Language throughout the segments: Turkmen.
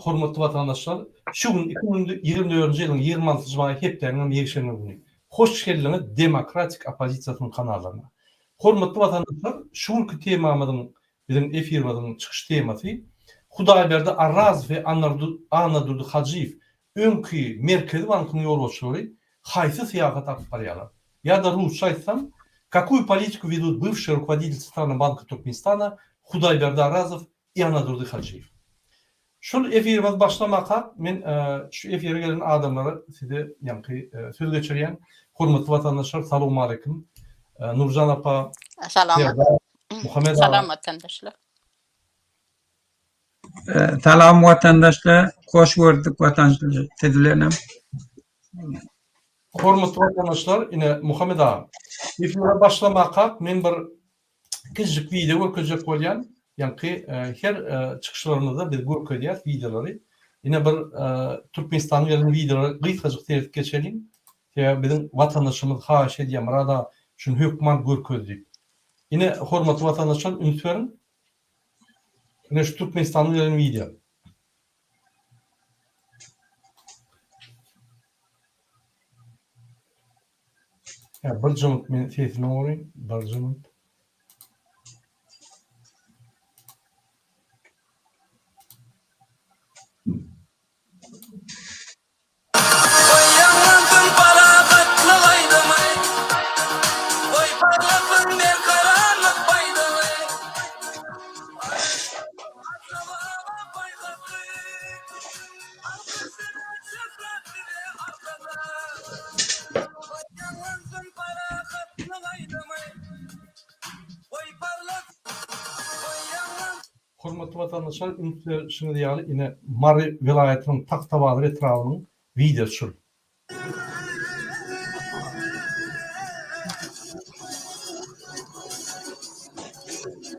hormatly watandaşlar! Şu gün 2024-nji ýylyň 26-njy maýy hepdäniň hem ýekşenbe güni. Hoş geldiňiz Demokratik oppozisiýasynyň kanallaryna. Hormatly watandaşlar, şu günki temamyzyň biziň efirimiziň çykyş temasy Hudaýberdi Arrazow we Annadurdy Hajyýew öňki Merkezi bankyň ýolbaşçylary haýsy syýasat alyp barýarlar? Ýa-da rusça aýtsam, Kakuyu politiku wedut bywşiý rukovoditelь Centralnogo banka Türkmenistana Hudaýberdi Arazow i Annadurdy Hajyýew? Şul efirimiz başlamakak men şu efire gelen adamlara size ýaňky söz geçirýän. Hormatly watandaşlar salowmaleýkim. Nurjan apa, Salam. Serdar, Muhammet aga. Salam watandaşlar. Salam watandaşlar, hoş gördük watandaşlar siz bilenem. Hormatly watandaşlar, ine Muhammet aga, efire başlamakak men bir kiçijik wideo görkezjek bolýan. Ýaňky her çykyşlarymyzda biz görkezýäs wideolary. Ine bir Türkmenistandan gelen wideolara gysgajyk seredip geçeliň. Sebäbi biziň watandaşymyz haýyş edýär, Myrat aga, şuny hökman görkez diýip. Ine hormatly watandaşlar üns beriň. Ine şu Türkmenistandan gelen wideo. Ýa bir jyňyt men sesini goraýyn, bir jyňyt. Goý ýaňlansyn parahatlyk aýdymy, Goý parlasyn berkararlyk baýdagy. Ata-baba paýhasy, Alkyşyna şöhrat bize Arkadag. Goý ýaňlansyn parahatlyk aýdymy, Goý parlasyn, goý ýaňlansyn. Hormatly watandaşlar üns berişiňiz ýaly ine Mary welaýatynyň Tagtabazar etrabynyň wideosy şul.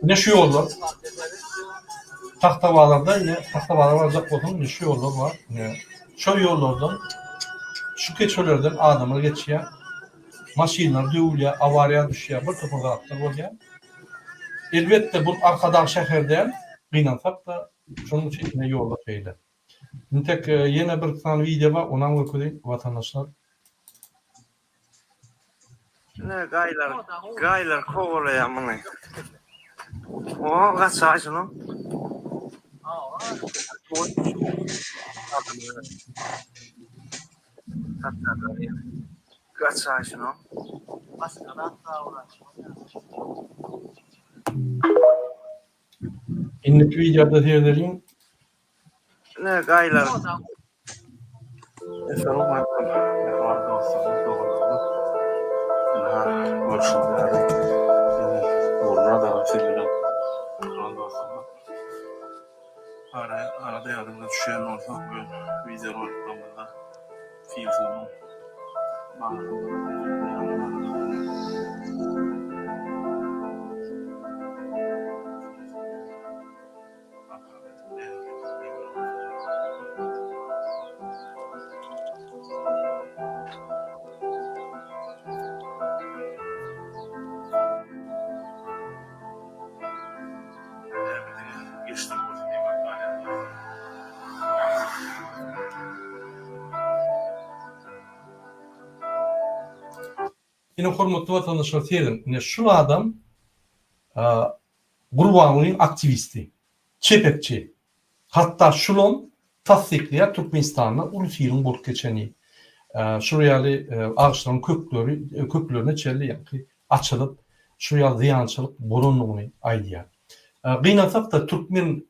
Ine şu ýollar. Tagtabazarda ine Tagtabazara barjak bolsaň ine şu ýollar bar. Ine şol ýollardan şu keçelerden adamlar geçýär. Maşynlar döwülýär, awariýa düşýär, bir topar zatlar bolýar. Elbetde bu Arkadag şäheri däl, gynansak-da şonuň üçin ine ýollar şeýle. Intek ýene bir sany wideo bar, onam görkezeýin watandaşlar. Ine gaýlar, gaýlar kowalaýar muny. O gaçaý şunu. Gaçaý şunu. Indiki wideoda seredeliň. Ine gaýlar. Essalawmalikum mähriban dostlarymyz, doganlarymyz. Ynha, görşüňiz ýaly, indi Nurmyrat aga siz bilen mähriban dostlarymyz. Ara, arada ýadyňyza düşýän bolsa, bu wideo roliklerimizde sil suwunyň bardygyny Ine hormatly watandaşlar serediň ine şul adam Gurbangulyň aktiwisti. Çepekçi. Hatda şulam tassyklaýar Türkmenistanda uly siliň bolup geçeni. Şul ýaly agaçlaryň kökleri köklerine çenli ýaňky açylyp şu ýaly zyýançylyk bolandygyny aýdýar. Gynansakda türkmen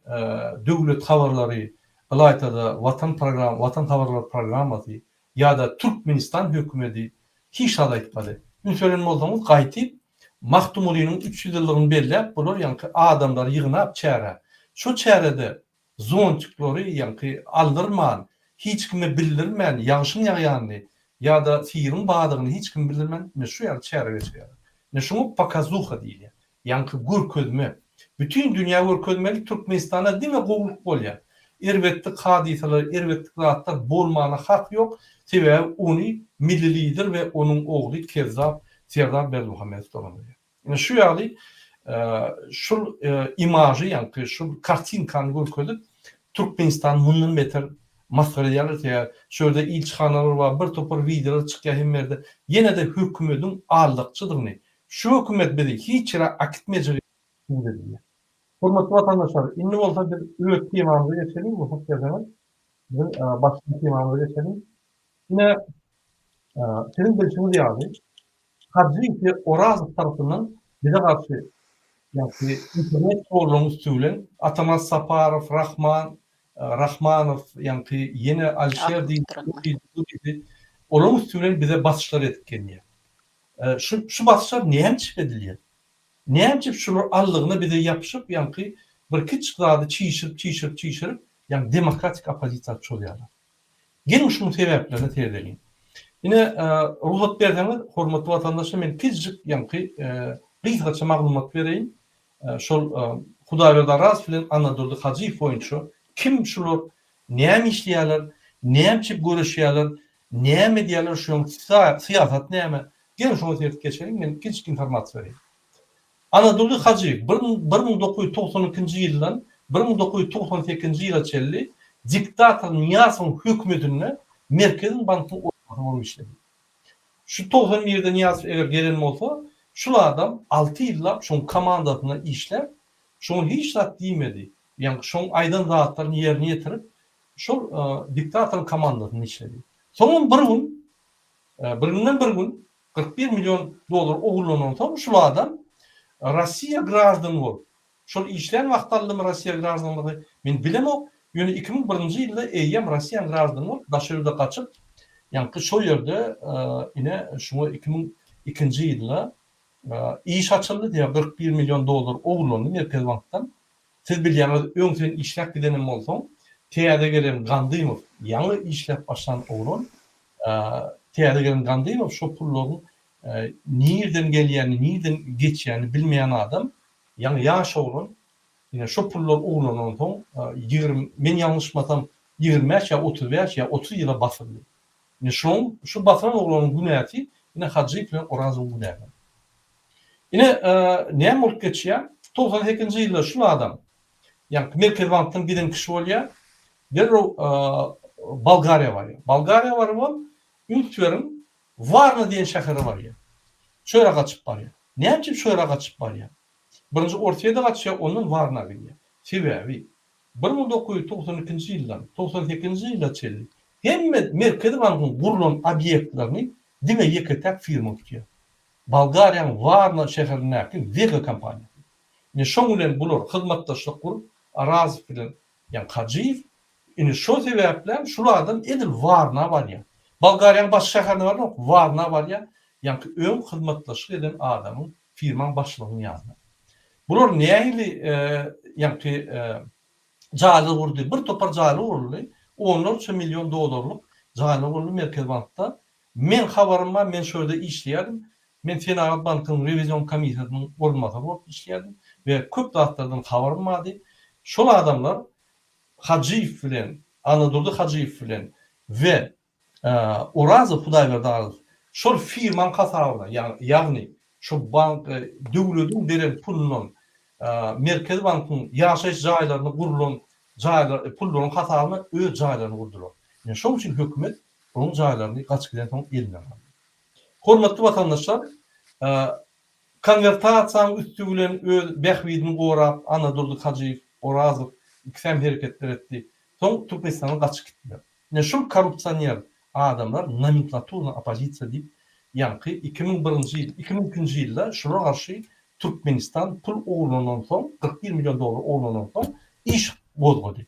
döwlet habarlary ylaýtada Watan program Watan habarlary programmasy ýa-da Türkmenistan hökümedi hiç zat aýtmady. Üns beren bolsaňyz gaýtyp Magtymgulynyň 300 ýyllygyny belläp bular ýaňky adamlary ýygnap çärä. Şo çärede zontiklary ýaňky aldyrman, hiç kime bildirmän ýagşyň ýagýanyny ýa-da siriň badygyny hiç kime bildirmän ine şu ýaly çäre geçirýärler. Ine şuňa pokazuha diýilýär. Ýaňky görkezme. Bütin dünýä görkezmeli Türkmenistanda diňe gowulyk bolýar. Erbetlik hadysalar, erbetlik zatlar bolmana hak ýok, sebäbi ony Milli Lider we onuň ogly Kezzap Serdar Berdimuhamedow dolandyrýar. Ine şu ýaly şul imažy ýaňky şul kartinkany görkezip. Türkmenistany mundan beter masgara edýärler sebäbi şu ýerde ilçihanalar bar bir topar wideolar çykýar hemme ýerde ýene-de hökümediň aldakçydygyny şu hökümet bizi hiç ýere akitmejegi subut edilýär. Hormatly watandaşlar indi bolsa biz öz temamyza geçeliň rugsat berseňiz biziň başlan temamyza geçeliň. Ine siziň bilşiňiz ýaly Hajyýew we Orazow tarapyndan bize garşy ýagny internet torlaryň üsti bilen Atamas Saparow, Rahman Rahmanow, ýaňky ýene Alişer diýdi, olaryň üsti bilen bize basyşlar edip gelýär. Şu şu basyşlar näme üçin edilýär? Näme üçin şular allygyna bize ýapyşyp, ýaňky bir kiçijik zady çişirip, çişirip, çişirip, ýagny demokratik oppozisiýa çozýarlar? Geliň şunuň sebäplerine seredeliň. Ine, rugsat berseňiz, hormatly watandaşlar, men kiçijik ýaňky gysgaça maglumat bereýin. Şol Hudaýberdi Arazow bilen Annadurdy Hajyýew boýunça kim şular, näme işleýärler, näme üçin göreşýärler, näme edýärler, şuň syýasaty näme? Geliň şoňa seredip geçeliň, men kiçijik informasiýa bereýin. Anadurdy Hajyýew 1992-nji ýyldan 1998-nji ýyla çenli diktator Nyýazowyň hökümetinde Merkezi bankyň orunbasary bolup işledi. Şu 91-de Nyýazow eger gelen bolsa, şul adam alty ýyllap şoň komandasynda işläp, şoňa hiç zat diýmedi. Ýagny şoň aýdan zatlaryny ýerine ýetirip, şol diktatoryň komandasynda işledi. Soňam bir gün, bir günden bir gün 41 million dollar ogurlanansoň şul adam Rossiýa graždany bolup, şol işlän wagty aldymy Rossiýa graždanlygy men bilemok, ýöne 2001-nji ýylda eýýäm Rossiýanyň graždany bolup daşary ýurda gaçyp, ýaňky şo ýerde ine şuňa 2002-nji ýylda iş açyldy, diýýär 41 million dollar ogurlandy Merkezi bankdan. Siz bilýäňiz öň sen işläp gidenem bolsaň, täze gelen Gandymow ýaňy işläp başlan oglan, Täze gelen Gandymow şo pullaryň nirden gelýänini, nirden geçýänini bilmeýän adam, ýaňy ýaş oglan, ine şo pullar ogurlanansoň 20, men ýalňyşmasam 25 ýa 35 ýa 30 ýyla basyldy. Ine şoň, şu basylan oglanyň günäsi ine Hajyýew bilen Orazowyň günäsi. Ine näme bolup geçýär? 98-nji ýylda şul adam, ýaňky Merkezi bankdan giden kişi bolýar. Derrew Bolgariýa barýar. Bolgariýa barybam, üns beriň, Warna diýen şähere barýar. Şo ýere gaçyp barýar. Näme üçin şo ýere gaçyp barýar? Birinji Orsýede gaçýar, ondan Warna gidýär. Sebäbi 1992-nji ýyldan 98-nji ýyla çenli hemme Merkezi bankyň gurlan obýektlerini diňe ýeke-täk firma tutýar. Bolgariýanyň Warna şäherindäki Wega kompaniýasy. Ine şoň bilen bular hyzmatdaşlyk gurup, Arazow bilen Ýa Hajyýew indi şo sebäplem şul adam edil Warna barýar. Bolgariýanyň baş şäherine baranok, Warna barýar. Ýaňky öň hyzmatdaşlyk eden adamyň, firmaň başlygynyň ýanyna. Bular nähili ýaňky jaýlar gurdy? Bir topar jaýlar guruldy. Onlarça million dollarlyk jaýlar guruldy Merkezi bankda. Meň habarym bar, men şo ýerde işleýärdim. Men Senagat bankynyň rewizion komissiýasynyň orunbasary bolup işleýärdim we köp zatlardan habarym bardy. Şol adamlar Hajyýew bilen, Annadurdy Hajyýew bilen we Orazow Hudaýberdi Aryzow şol firmaň hasabyna, ýagny şo bank döwlediň beren pulundan Merkezi bankyň ýaşaýyş jaýlaryny gurlan jaýlar pullaryň hasabyna öz jaýlaryny gurdular. Ine şoň üçin hökümet onuň jaýlaryny gaçyp gidensoň elinden aldy. Hormatly watandaşlar, konwertasiýanyň üsti bilen öz bähbidini gorap Annadurdy Hajyýew, Orazow ikisem hereketler etdi. Soň Türkmenistandan gaçyp gitdiler. Ine şul korrupsioner adamlar nomenklaturny oppozisiýa diýip ýaňky 2001-nji ýyl, 2002-nji ýylda şulara garşy Türkmenistan pul ogurlandan soň, 41 million dollar ogurlandan soň iş gozgady.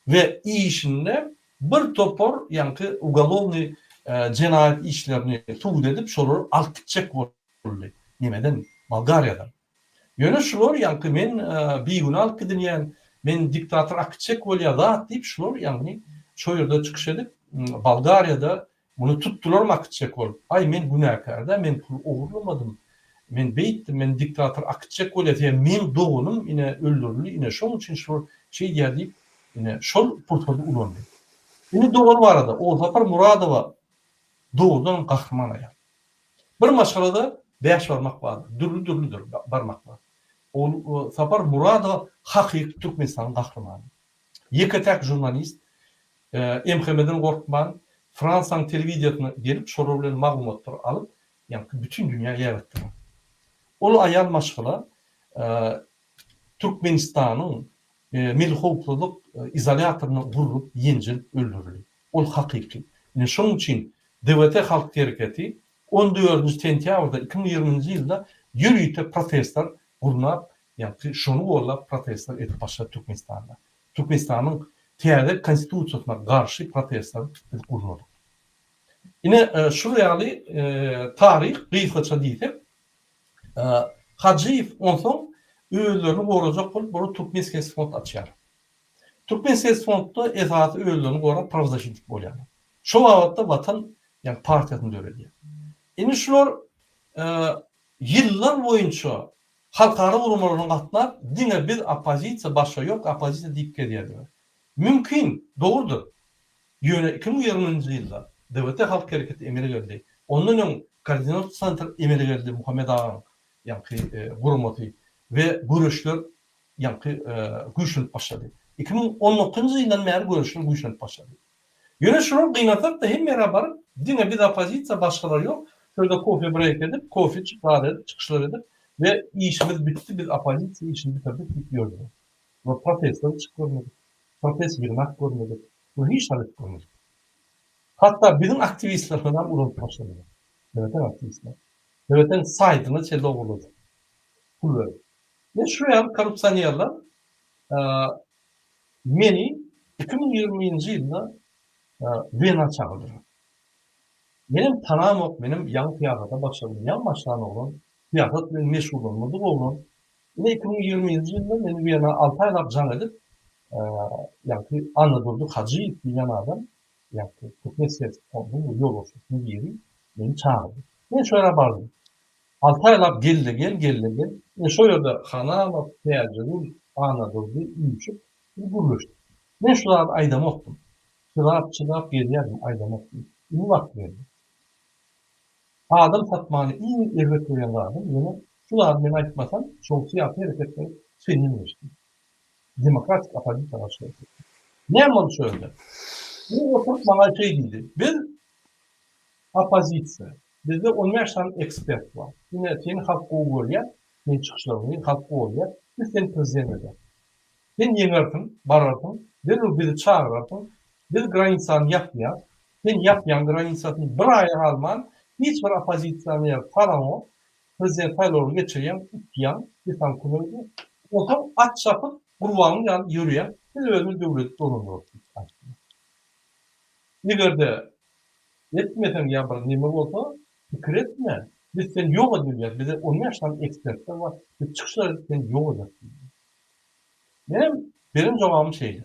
We işinde bir topar ýaňky ugolownyý jenaýat işlerini subut edip şolary alyp gitjek boldy nemeden Bolgariýadan. Ýöne şular ýaňky men bigünä alyp gidilýän, men diktator alyp gitjek bolýar zat diýip şular ýagny şo ýerde çykyş edip Bolgariýada Muny tutdularmy akytjak bolup? Aý, men günäkär-dä, men pul ogurlamadym. Men beýtdim, meni diktator akytjak bolýar, sebäbi meň doganym ine öldürildi, ine şoň üçin şular şeýdýär diýip, ine şol pursady ulandy. Indi dogany barada, Ogulsapar Muradowa dogrudanam gahryman aýal. Bir maşgalada bäş barmak bardyr, dürli-dürlüdir barmaklar. Ogulsapar Muradowa hakyky Türkmenistanyň gahrymany. Ýeke-täk žurnalist MHM-den gorkman, Fransiýanyň telewidiýasyna gelip, şolar bilen maglumatlar alyp, ýaňky bütin dünýä ýaýratdylar. Ol aýal maşgala Türkmenistanyň Milli howpsuzlyk izolýatorynda urlup, ýenjilip öldürildi. Ol hakyky. Ine şonuň üçin DWT halk hereketi on dördünji sentýabrda 2020-nji ýylda ýörite protestler gurnap, ýagny şony gollap protestler edip başlady Türkmenistanda. Türkmenistanyň täze konstitusiýasyna garşy protestler biz gurnadyk. Ine şul ýaly taryh gysgaça diýsek, Hajyýew onsoň özlerini gorajak bolup bular Türkmen fond açýar. Türkmen fondda esasy özlerini gorap prawzaşitnik bolýarlar. Şo babatda Watan ýagny partiýasyny döredýär. Indi şular ýyllar boýunça halkara guramalaryna gatnap diňe biz oppozisiýa başga ýok oppozisiýa diýip gezýärdiler. Mümkin, dogrudyr. Ýöne 2020-nji ýylda DWT halk hereketi emele geldi. Ondan öň Koordinat sentr emele geldi Muhammet agaň ýaňky guramasy we göreşler ýaňky güýçlenip başlady. 2019-njy ýyldan bäri göreşler güýçlenip başlady. Ýöne şular gynansak-da hemme ýere baryp diňe biz oppozisiýa başgalar ýok, şu ýerde kofe breýk edip, kofe içip zat edip çykyşlar edip we işimiz bitdi biz oppozisiýa işini bitirdik diýip ýördüler. Bular protestlere çykyp görmedik, protest ýygnak görmedik, bular hiç zat edip görmedik. Hatda biziň aktiwistlerimiz hem ulanyp başladylar. Döwletiň aktiwistleri. Döwletiň saýtyna çenli ogurlady. Pul berip. Men şu ýaly korrupsionerler meni 2020-nji ýylda Wena çagyrdylar. Menem tanamok, menem ýaňy syýasata başladym. Ýaňy başlan oglan, syýasat bilen meşgullanmadyk oglan. Ine 2020-nji ýylda meni Wena alty aýlap jaň edip, ýaňky Annadurdy Hajyýew diýen adam, ýaňky Türkmen syýasy fondunyň ýolbaşçysynyň biri meni çagyrdy. Men şo ýere bardym. Alty aýlap gel-de gel, gel-de gel. Ine şo ýerde Hananow, Täjigül, Annadurdy üýşüp, biz gürleşdik. Men şu zady aýdamokdym. Çydap, çydap gezýärdim, aýdamokdym. Indi wagty geldi. Adam satmany iň erbet görýän zadym, ýöne şu zady men aýtmasam, şol syýasy hereketler senden geçdi. Demokratik oppozisiýa garşy hereket. Näme boldy şo ýerde? Bu oturyp maňa şeý diýdi, Biz oppozisiýa, bizde on bäş sany ekspert bar. Ine, seni halk gowy görýär, seň çykyşlaryňy halk goldaýar, biz seni prezident ederis. Sen ýeňersiň, bararsyň, derrew bizi çagyrarsyň, biz granisany ýapýas, sen ýapýaň granisasyny bir aýa galman, hiç bir oppozisiýany salaňok, prezident saýlawlary geçirýäň, utýaň, biz saňa kömek edýäs. Onsoň at çapyp, gurbanyň ýaly ýörýäň, biz özümiz döwleti dolandyrarys diýip aýtdy. Eger-de etmeseň ýa bir neme bolsa, pikir etme, biz seni ýok edibilýäs, bizde on bäş sany ekspertler bar, biz çykyşlar edip seni ýok ederis diýdi. Menem beren jogabym şeýle.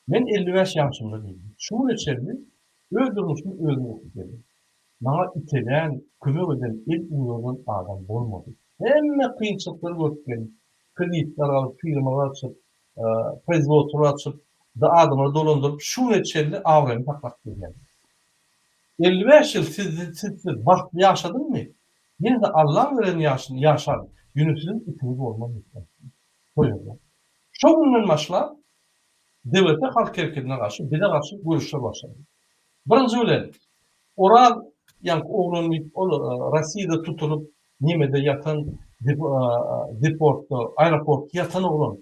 Men 55 ýaşymda diýdim. Şu güne çenli öz durmuşymy özüm gurup geldim. Maňa itelän, kömek eden, el uzadan adam bolmady. Hemme kynçylyklary görüp geldim. Kreditler alyp, firmalar açyp, proizwodstwolar açyp, adamlary dolandyryp, şu güne çenli abraýymy saklap gelýän. 55 ýyl sizsiz bagtly ýaşadymmy? Ýene-de Allaň beren ýaşyny ýaşaryn, ýöne siziň itiňiz bolmaz diýip aýtdy. Şo ýerde. Şo günden başlap DWT halk hereketine garşy, bize garşy göreşler başlandy. Birinji bilen, Oraz ýaňky oglan diýip, ol Rossiýada tutulyp, nemede ýatan, deportda, aeroportda ýatan oglan.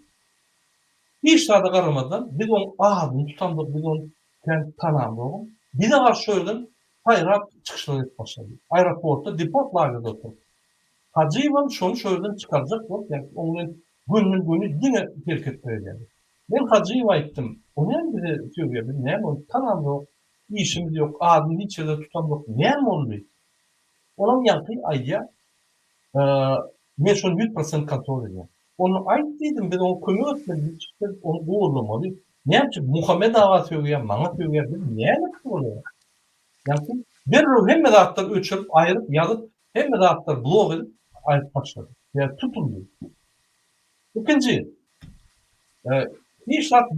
Hiç zada garamazdan, biz oň adyny tutamzok, biz ony kän tanamzogam. Bize garşy şo ýerden saýrap çykyşlar edip başlady. Aeroportda deport lagerde oturyp. Hajyýewem şony şo ýerden çykarjak bolup, ýagny oň bilen gönden-göni diňe hereketler edýärdi. Men Hajyýewe aýtdym, o näme bize sögýär, biz näme ony tanamzok, işimiz ýok, adyny hiç ýerde tutamzok, näme boldy? Olam ýaňky aýdýar, men şony ýüz prosent kontrol edýän. Onda aýt diýdim, biz oňa kömek etmeli, biz çykyp ony gollamaly. Näme üçin Muhammet aga sögýär, maňa sögýär, biz näme etdik olara? Ýagny derrew hemme zatlary öçürip, aýryp, ýazyp, hemme zatlary blok edip aýryp taşlady. Ýa tutuldy. Ikinji, hiç zat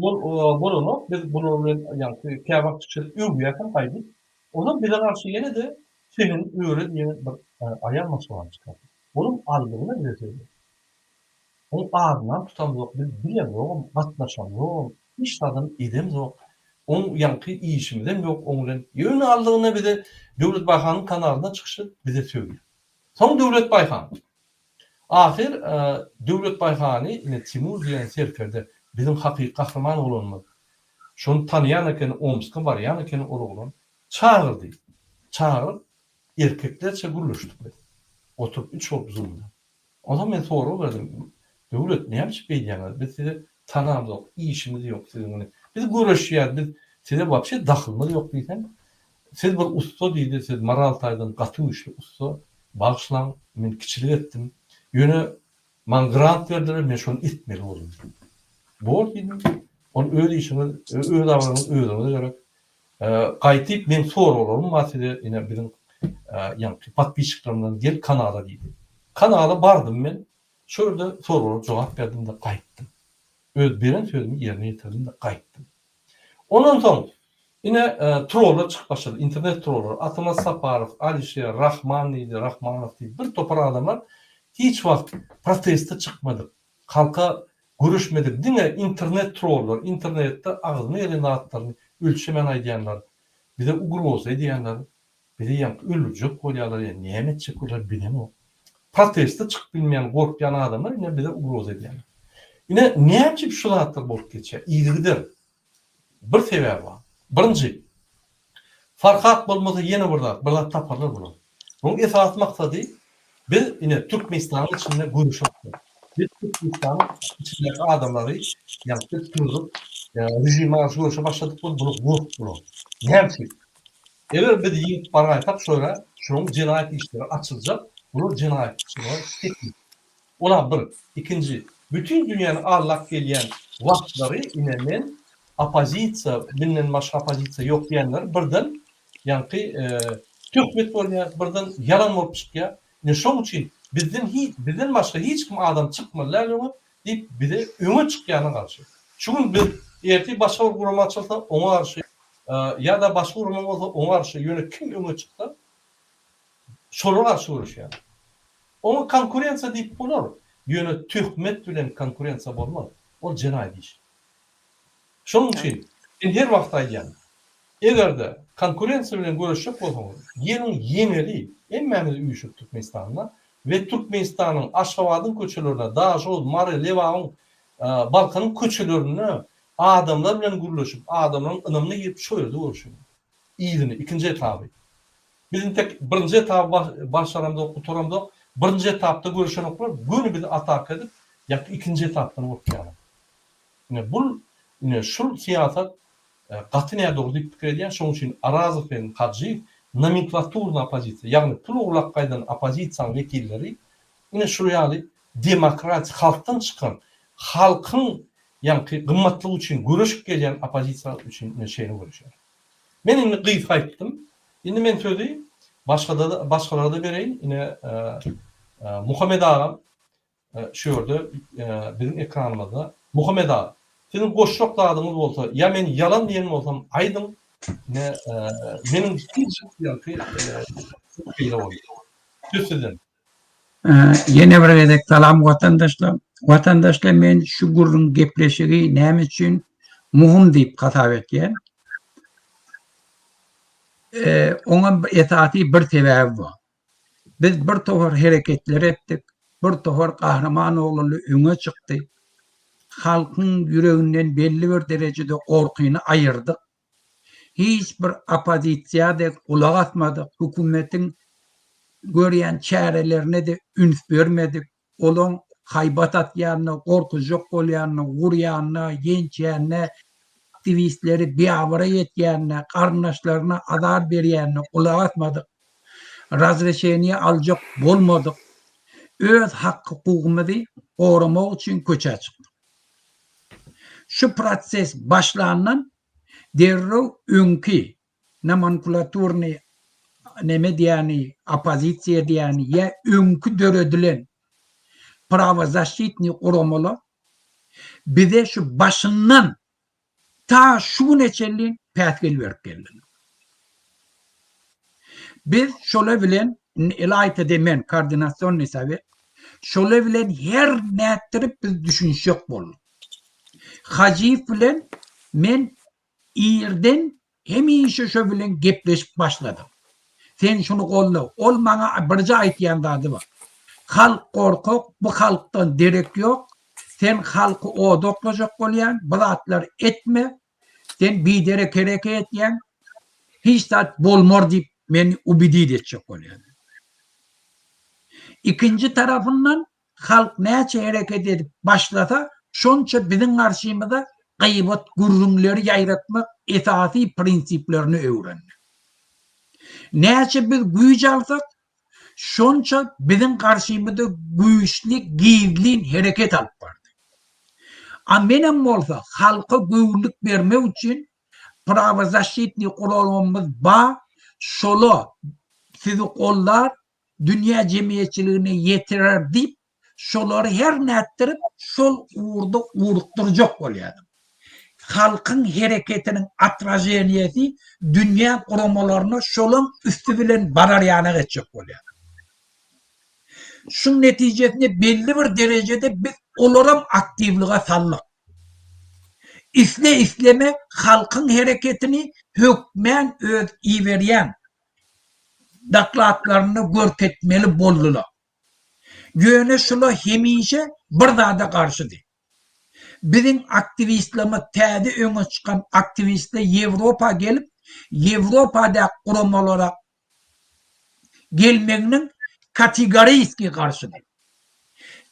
bolanok, biz bular bilen ýagny käwagt çykyş edip öwýäs hem gaýdyp, olar bize garşy ýene-de Senem öre diýen bir aýal maşgalany çykardy. Onuň aldygyna bize sögýär. Oň adynam tutamzok, biz bilemzogam, gatnaşamzogam, hiç zadam edemzok. Oň ýaňky işimizem ýok oň bilen. Ýöne aldygyna bize Döwlet Baýhanyň kanalynda çykyş edip bize sögýär. Soň Döwlet Baýhan. Ahyr Döwlet Baýhany ine Timur diýen serkerde biziň hakyky gahryman oglanymyz. Şony tanaýan eken, Omska barýan eken ol oglan. Çagyrdy. Çagyryp erkeklerçe gürleşdik biz. Oturyp üç bolup zoomda. Onsoň men sorag berdim, Döwlet, näme üçin beýdýäňiz? Biz sizi tanamzok, işimiz ýok siziň bilen. Biz göreşýäs, biz size wapşe dahylymyz ýok diýsem, Siz bir ussa diýdi, siz moral taýdan gaty güýçli ussa, bagyşlaň, men kiçilik etdim. Ýöne maňa grant berdiler, men şony etmeli boldum diýdi. Bor diýdim, ol öz işiňiz, öz abraýyňyz özüňize gerek. Gaýtyp meň soraglarym bar size ine biziň ýaňky podpisçiklerimden gel kanala diýdi. Kanala bardym men. Şo ýerde soraglara jogap berdim-de gaýtdym. Öz beren sözümi ýerine ýetirdim-de gaýtdym. Ondan soň ine trollar çykyp başlady. Internet trollary. Atamat Saparow, Alişer, Rahman diýdi, Rahmanow diýdi. Bir topar adamlar hiç wagt proteste çykmadyk. Halka göreşmedik diňe internet trollar internetde agzyna gelen zatlaryny ölçemän aýdýanlar bize ugroza edýänler bizi ýaňky öldürjek bolýarlar ýa näme etjek bolýar bilemok proteste çykyp bilmeýän gorkýan adamlar ine bize ugroza edýärler ine näme üçin şu zatlar bolup geçýär yzygider bir sebäbi bar birinji Farhat bolmasa ýene bir zat, bir zat taparlar bular. Bunuň esasy maksady biz ine Türkmenistanyň içinde göreş alyp Biz Türkmenistanyň içindäki adamlary ýaňky turzup režime garşy göreşe başladyk bol bular gorkup bular. Näme üçin? Eger biz ýeňip baraýsak şöyle şunuň jenaýat işleri açyljak, bular jenaýatçylyga çekilip Olam bir. Ikinji, bütin dünýäni aldap gelýän wagtlary ine men oppozisiýa, menden başga oppozisiýa ýok diýenler birden ýaňky töhmet bolýar, birden ýalan bolup çykýar. Ine şoň üçin bizden hiç, bizden başga hiç kim adam çykmaly däl öňe diýip bize öňe çykýana garşy. Şu gün biz ertir başga bir gurama açylsa oňa garşy ýa-da başga gurama bolsa oňa garşy ýöne kim öňe çyksa Şolara garşy göreşýär. Oňa konkurensiýa diýip bolar, ýöne töhmet bilen konkurensiýa bolmaz. Ol jenaýat iş. Şonuň üçin men her wagt aýdýan, eger-de konkurensiýa bilen göreşjek bolsaňyz, geliň ýeňeli, hemmämiz üýşüp Türkmenistanda we Türkmenistanyň, Aşgabadyň köçelerinde, Daşoguz, Mary, Lebabyň, Balkanyň köçelerinde adamlar bilen gürleşip, adamlaryň ynamyna girip şo ýerde görüşeliň. Yzyny, ikinji etaby. Biz intek birinji etaby başaramzok, gutaramzok. Birinji etapda görüşenoklar, göni bizi ataka edip, ýa ikinji etapdan gorkýarlar. Ine bul, ine şul syýasat gaty nädogry diýip pikir edýän. Şonuň üçin Arazow bilen Hajyýew nomenklaturny oppozisiýa, ýagny pul ogurlap gaýdan oppozisiýanyň wekilleri ine şul ýaly demokratik, halkdan çykan, halkyň ýaňky gymmatlygy üçin göreşip gelýän oppozisiýa üçin ine şeýle göreşýär. Men indi gysga aýtdym. Indi men sözi başgada başgalara-da bereýin. Ine Muhammet agam şu ýerde biziň ekranymyzda. Muhammet aga, siziň goşjak zadyňyz bolsa ýa men ýalan diýen bolsam aýdyň. Ine meniň ýaňky şeýle boldy. Söz sizden. Ýene bir gezek salam watandaşlar. Watandaşlar men şu gürrüň gepleşigi näme üçin muhum diýip hasap etýän. Oňa esasy bir sebäbi bar. Biz bir topar hereketler etdik, bir topar gahryman oglanlar öňe çykdy. Halkyň ýüreginden belli bir derejede gorkyny aýyrdyk. Hiç bir oppozisiýa-da gulak asmadyk, hökümetiň görýän çärelerine-de üns bermedik. Olaň haýbat atýanyna, gorkuzjak bolýanyna, urýanyna, ýençýänine, aktiwistleri biabraý etýänine, garyndaşlaryna azar berýänine gulak asmadyk. Razreşeniýe aljak bolmadyk. Öz hak-hukugymyzy goramak üçin köçä çykdyk. Şu proses başlandan derrew öňki nomenklaturny neme diýýäni, oppozisiýa diýýäni ýa öňki döredilen prawozaşçitnyý guramalar bize şu başyndan ta şu güne çenli päsgel berip geldiler. Biz şolar bilen indi ylaýta-da men koordinasionnyý sowet. Şolar bilen her nätdirip biz düşünişjek bolduk. Hajyýew bilen men irden hemişe şo bilen gepleşip başladym. Sen şuny golda. Ol maňa birje aýtýan zady bar. Halk gorkak, bu halkdan derek ýok. Sen halky oda oklajak bolýaň, bu zatlary etme. Sen biderek hereket etýäň. Hiç zat bolmar diýip meni ubedit etjek bolýar. Ikinji tarapyndan halk näçe hereket edip başlasa, şonça biziň garşymyza gybat gürrüňleri ýaýratmak esasy prinsiplerini öwrendi. Näçe biz güýç alsak, şonça biziň garşymyza güýçli gizlin hereket alyp bardy. A menem bolsa halka göwünlik bermek üçin prawozaşitnyý guramamyz bar, şola sizi goldar, dünýä jemgyýetçiligine ýetirer diýip, şolary her nätdirip şol ugurda ugrukdyrjak bolýardym. Halkyň hereketiniň otraženiýesi dünýä guramalaryna şolaň üsti bilen barar ýanak etjek bolýardym. Şuň netijesinde belli bir derejede biz olaram aktiwlige saldyk. Isle-isleme halkyň hereketini hökmän öz iberýän dokladlarynda görkezmeli boldular. Ýöne şular hemişe bir zada garşydy. Biziň aktiwistlerimiz täze öňe çykan aktiwistler Ýewropa gelip, Ýewropadaky guramalara gelmeginiň kategoriski garşydy.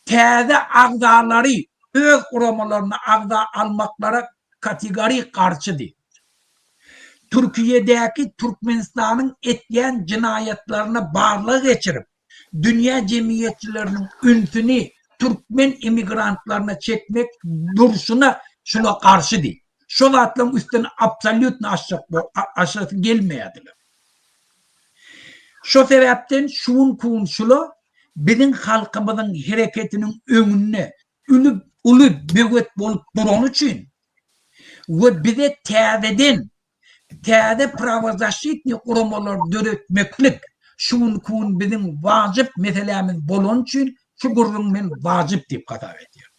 Täze agzalary öz guramalaryna agza almaklara kategorik garşydy. Türkiýedäki Türkmenistanyň etýän jenaýatlaryna barlag geçirip, dünýä jemgyýetçileriniň ünsüni türkmen immigrantlaryna çekmek durşuna şula garşydy. Şo zatlaryň üstüni absolýutno açjak açasy gelmeýärdiler. Şo sebäpden şu günki gün şula biziň halkymyzyň hereketiniň öňünde uly uly böwet bolup durany üçin we bize täzeden täze prawozaşitnyý guramalar döretmeklik şu günki gün biziň wajyp meselämiz bolany üçin şu gürrüňi men wajyp diýip hasap edýän.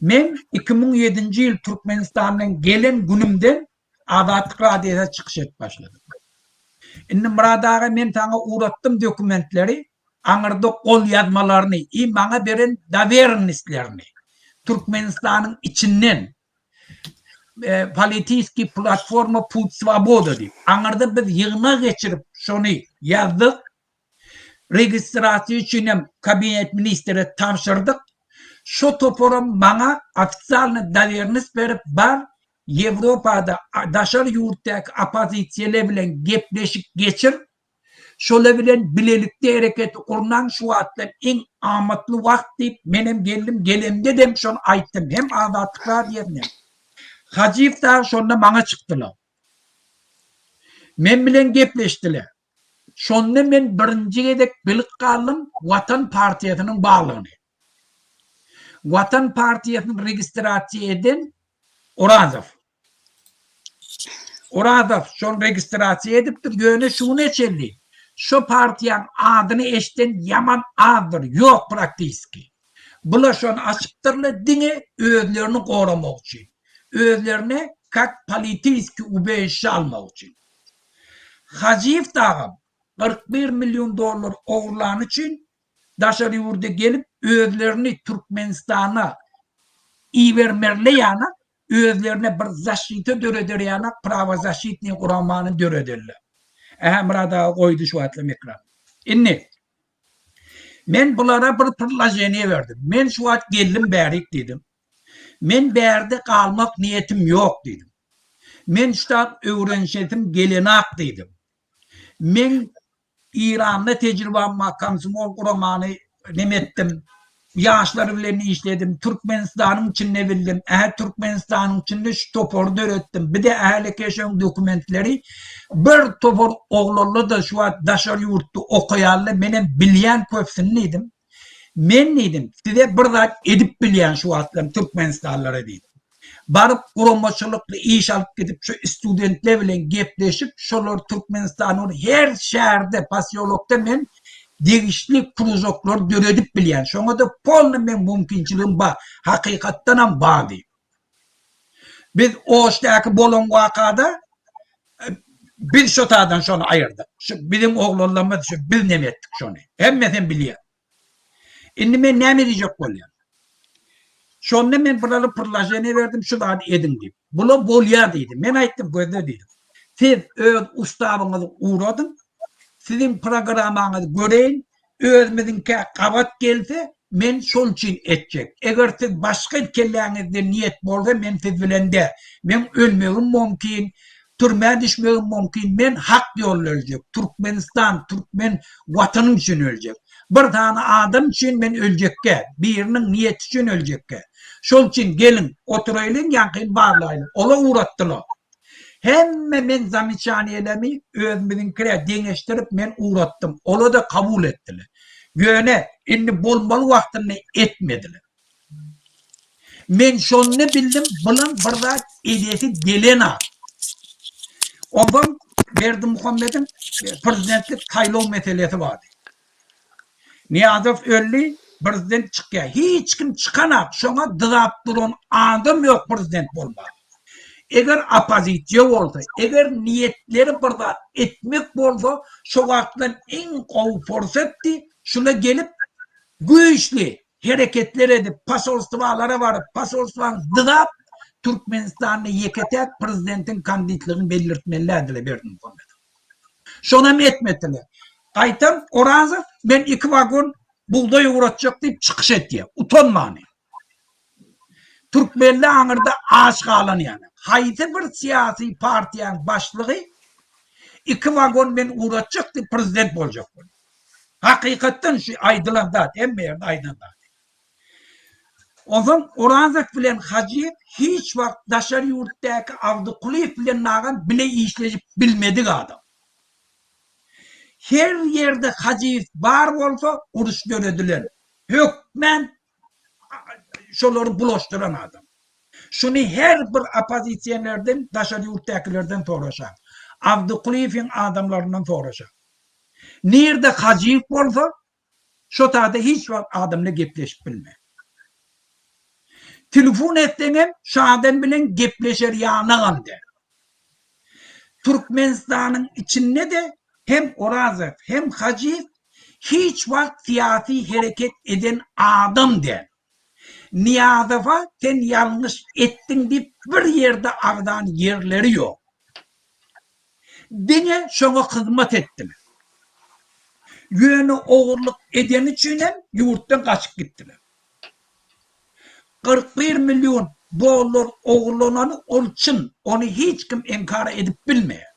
Men 2007-nji ýyl Türkmenistandan gelen günümden Azatlyk Radiosyna çykyş edip başladym. Indi Myrat aga men saňa ugratdym dokumentleri, aňyrda gol ýazmalaryny i maňa beren dowerennostlerini Türkmenistanyň içinden Politiskiý platforma Put Swoboda diýip, aňyrda biz ýygnak geçirip şony ýazdyk. Registrasiýa üçin hem kabinet ministre tabşyrdyk. Şo toparam maňa ofisialny dowernost berip bar Ýewropada daşary ýurtdaky oppozisiýalar bilen gepleşik geçir, şolar bilen bilelikde hereketi gurnaň şu wagtlar iň amatly wagt diýip menem geldim gelemdedem şony aýtdym hem Azatlyk radiosyna hem Hajyýew dagy şonda maňa çykdylar. Men bilen gepleşdiler. Şonda men birinji gezek bilip galdym Watan partiýasynyň barlygyny. Watan partiýasyny registrasiýa eden Orazow. Orazow şony registrasiýa edipdir, ýöne şu güne çenli şo partiýaň adyny eşden ýaman azdyr, ýok praktiski. Bular şony açypdyrlar diňe özlerini goramak üçin. Özlerine kak politiski ubežişe almak üçin. Hajyýew dagam 41 million dollar ogurlany üçin daşary ýurda gelip özlerini Türkmenistana ibermerle ýana özlerine bir zaşita döreder ýana prawozaşitnyý guramany dörederler. Ähä Myrat aga goýdy şu wagtlam ekran. Indi men bulara bir predloženiýe berdim. Men şu wagt geldim bärik diýdim. Men bärde galmak niýetim ýok diýdim. Men şu zat öwrenişesim gelenak diýdim. Meň Iranda tejribam bar, komsomol guramany neme etdim, ýaşlar bilen işledim, Türkmenistanyň içinde bildim, ähä Türkmenistanyň içinde şu topary döretdim, bir-de ähli dokumentleri bir topar oglanlar-da şu wagt daşary ýurtda okaýarlar, menem bilýän köpüsini diýdim. Men diýdim, size bir zat edip bilýän şu wagtlam türkmenistanlylara diýdim. Baryp guramaçylykly iş alyp gidip şu studentler bilen gepleşip şolar Türkmenistanyň her şäherde, posýolokda men. degişli kružoklary döredip bilýän. Şoňa-da polny meň mümkinçiligim bar. Hakykatdanam bar diýip. Biz Oşdaky bolan wakada biz şo taýdan şony aýyrdyk. Şu biziň oglanlarymyz şu biz neme etdik şony. Hemmesem bilýär. Indi men näme diýjek bolýan? Şonda men bulara prlaženiýe berdim, şu zady ediň diýip. Bular bolýar diýdi. Men aýtdym, gözle diýdim. Siz öz ustawyňyzy uradyň, siziň programmaňyzy göreýin, özümiziňkä gabat gelse, men şol üçin etjek. Eger siz başga kelläňizde niýet bolsa, men siz bilen däl. Meň ölmegim mümkin, türmä düşmegim mümkin, men hak ýolda öljek, Türkmenistan, türkmen Watany üçin öljek. Bir sany adam üçin men öljekgä, biriniň niýeti üçin öljekgä. Şol üçin geliň, oturaýlyň, ýaňkyny barlaýlyň. Ola ugratdylar. Hemme men zameçaniýelemi özümiziňkirä deňeşdirip men ugratdym. Ola-da kabul etdiler. Ýöne indi bolmaly wagtynda etmediler. Men şonda bildim, bulan bir zat edesi gelenok. Onsoň Berdimuhamediň prezidentlik saýlaw meselesi bardy. Nyýazow öldi, prezident çykýar. Hiç kim çykanak, şoňa dyzap duran adam ýok prezident bolmaga. Eger oppozisiýa bolsa, eger niýetleri bir zat etmek bolsa, şo wagtdan iň gowy pursatdy, şula gelip güýçli hereketler edip, posolstwalara baryp, posolstwany dyzap, Türkmenistanda ýeke-täk prezidentiň kandidligini beldirtmelidiler Berdimuhamedow. Şonam etmediler. Gaýtam Orazow men iki wagon bugdaý ugratjak diýip çykyş etýär. Utanmany. Türkmenli aňyrda aç galan ýaly. Haýsy bir syýasy partiýaň başlygy iki wagon men ugratjak diýip prezident boljak bolýar. Hakykatdan şu aýdylan zat, hemme ýerde aýdan zat. Onsoň Orazow bilen Hajyýew hiç wagt daşary ýurtdaky Abdykulyýew bilen nagam bile işleşip bilmedik adam. Her ýerde Hajyýew bar bolsa uruş döredilen. Hökmän şolary bulaşdyran adam. Şuny her bir oppozisionerden, daşary ýurtdakylardan soraşaň. Abdykulyýewiň adamlaryndan soraşaň. Nirde Hajyýew bolsa, şo taýda hiç wagt adam bilen gepleşip bilme. Telefon etseňem şo adam bilen gepleşer ýanagam däl. Türkmenistanyň içinde-de hem Orazow, hem Hajyýew hiç wagt syýasy hereket eden adam däl. Nyýazowa sen ýalňyş etdiň diýip bir ýerde agzan ýerleri ýok. Diňe şoňa hyzmat etdiler. Ýöne ogurlyk edeni üçin hem ýurtdan gaçyp gitdiler. 41 million dollar ogurlanany ol çyn, ony hiç kim inkar edip bilmeýär.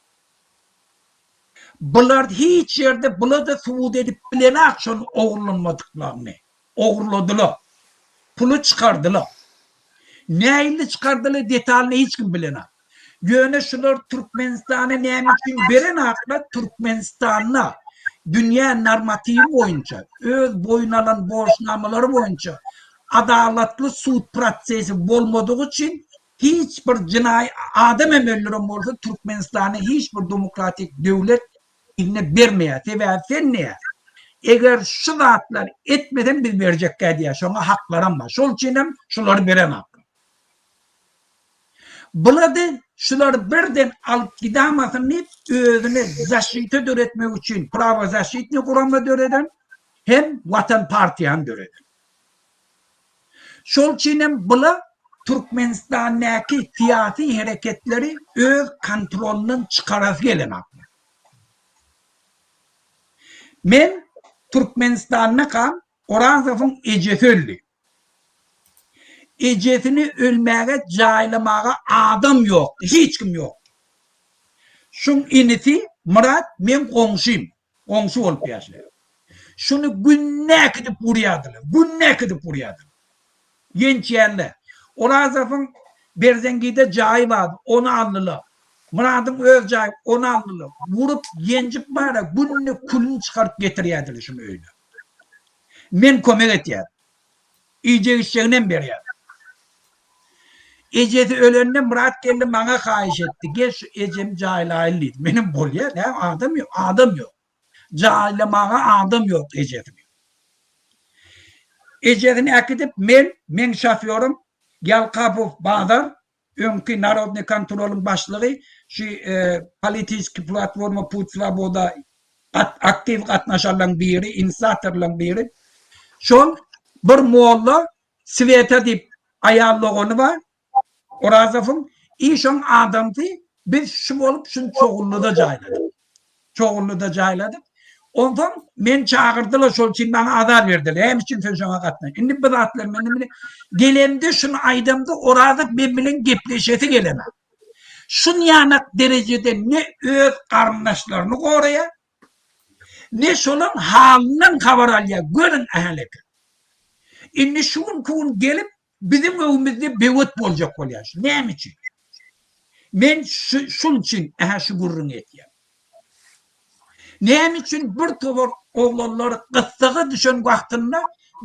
Bular hiç ýerde bula-da subut edip bilenak şony ogurlanmadyklaryny. Ogurladylar. Puly çykardylar. Nähili çykardylar detalyny hiç kim bilenak. Ýöne şular Türkmenistana näme üçin berenaklar Türkmenistanda dünýä normatiwi boýunça öz boýun alan borçnamalary boýunça adalatly sud prosesi bolmadygy üçin hiç bir jynaýy adam hem öldüren bolsa Türkmenistana hiç bir demokratik döwlet yzyna bermeýär sebäbi sen diýýär eger şu zatlary etmeseň biz berjekkä diýýär şoňa haklaram bar şol üçin hem şulary berenaklar. Bulady şulary birden alyp gidamasyn diýip özüne zaşita döretmek üçin prawozaşitnyý gurama döreden hem Watan partiýany döreden. Şol üçin hem bula Türkmenistandäki syýasy hereketleri öz kontrolyndan çykarasy gelenaklar. Men Türkmenistandakam Orazowyň ejesi öldi. Ejesini ölmäge jaýlamaga adam ýokdy, hiç kim ýokdy. Şuň inisi Myrat meň goňşym, goňşy bolup ýaşaýar. Şuny günde äkidip urýardylar, günde äkidip urýardylar. Ýençýärler. Orazowyň Berzengide jaýy bardy, ony aldylar. Myradyň öz jaýy, ony aldylar. Urup, ýenjip bar-a, günde külüni çykaryp getirýärdiler şuny öýüne. Men kömek etýärin. Iýjek-içjeginem berýärin. Ejesi ölende Myrat geldi maňa haýyş etdi. Gel şu ejemi jaýlaýyn diýdi. Menem bolýa, näme adam ýok, adam ýok. Jaýlamaga adam ýok ejesini. Ejesini äkidip men, meň şofýorym Ýalkapow Bazar, öňki Narodnyý kontrolyň başlygy, şu politiski platforma Put Swoboda aktiw gatnaşanlaryň biri, inisiatorlaryň biri. Şol bir molla Sweta diýip aýal dogany bar Orazowyň i şoň adamsy biz şu bolup şuny Çogullyda jaýladyk. Çogullyda jaýladyk. Onsoň meni çagyrdylar şol üçin maňa azar berdiler. Näme üçin sen şoňa gatna? Indi bu zatlar meni bile gelemde şuny aýdamda Orazow men bilen gepleşesi gelenok. Şun ýanak derejede ne öz garyndaşlaryny goraýar, Ne şolaň halyndan habar alýar, görüň ähäleke. Indi şu günki gün gelip biziň öwümizde böwet boljak bolýar şu. Näme üçin? Men şu şul üçin ähä şu gürrüňi etýän. Näme üçin bir towar oglanlar gyssaga düşen wagtynda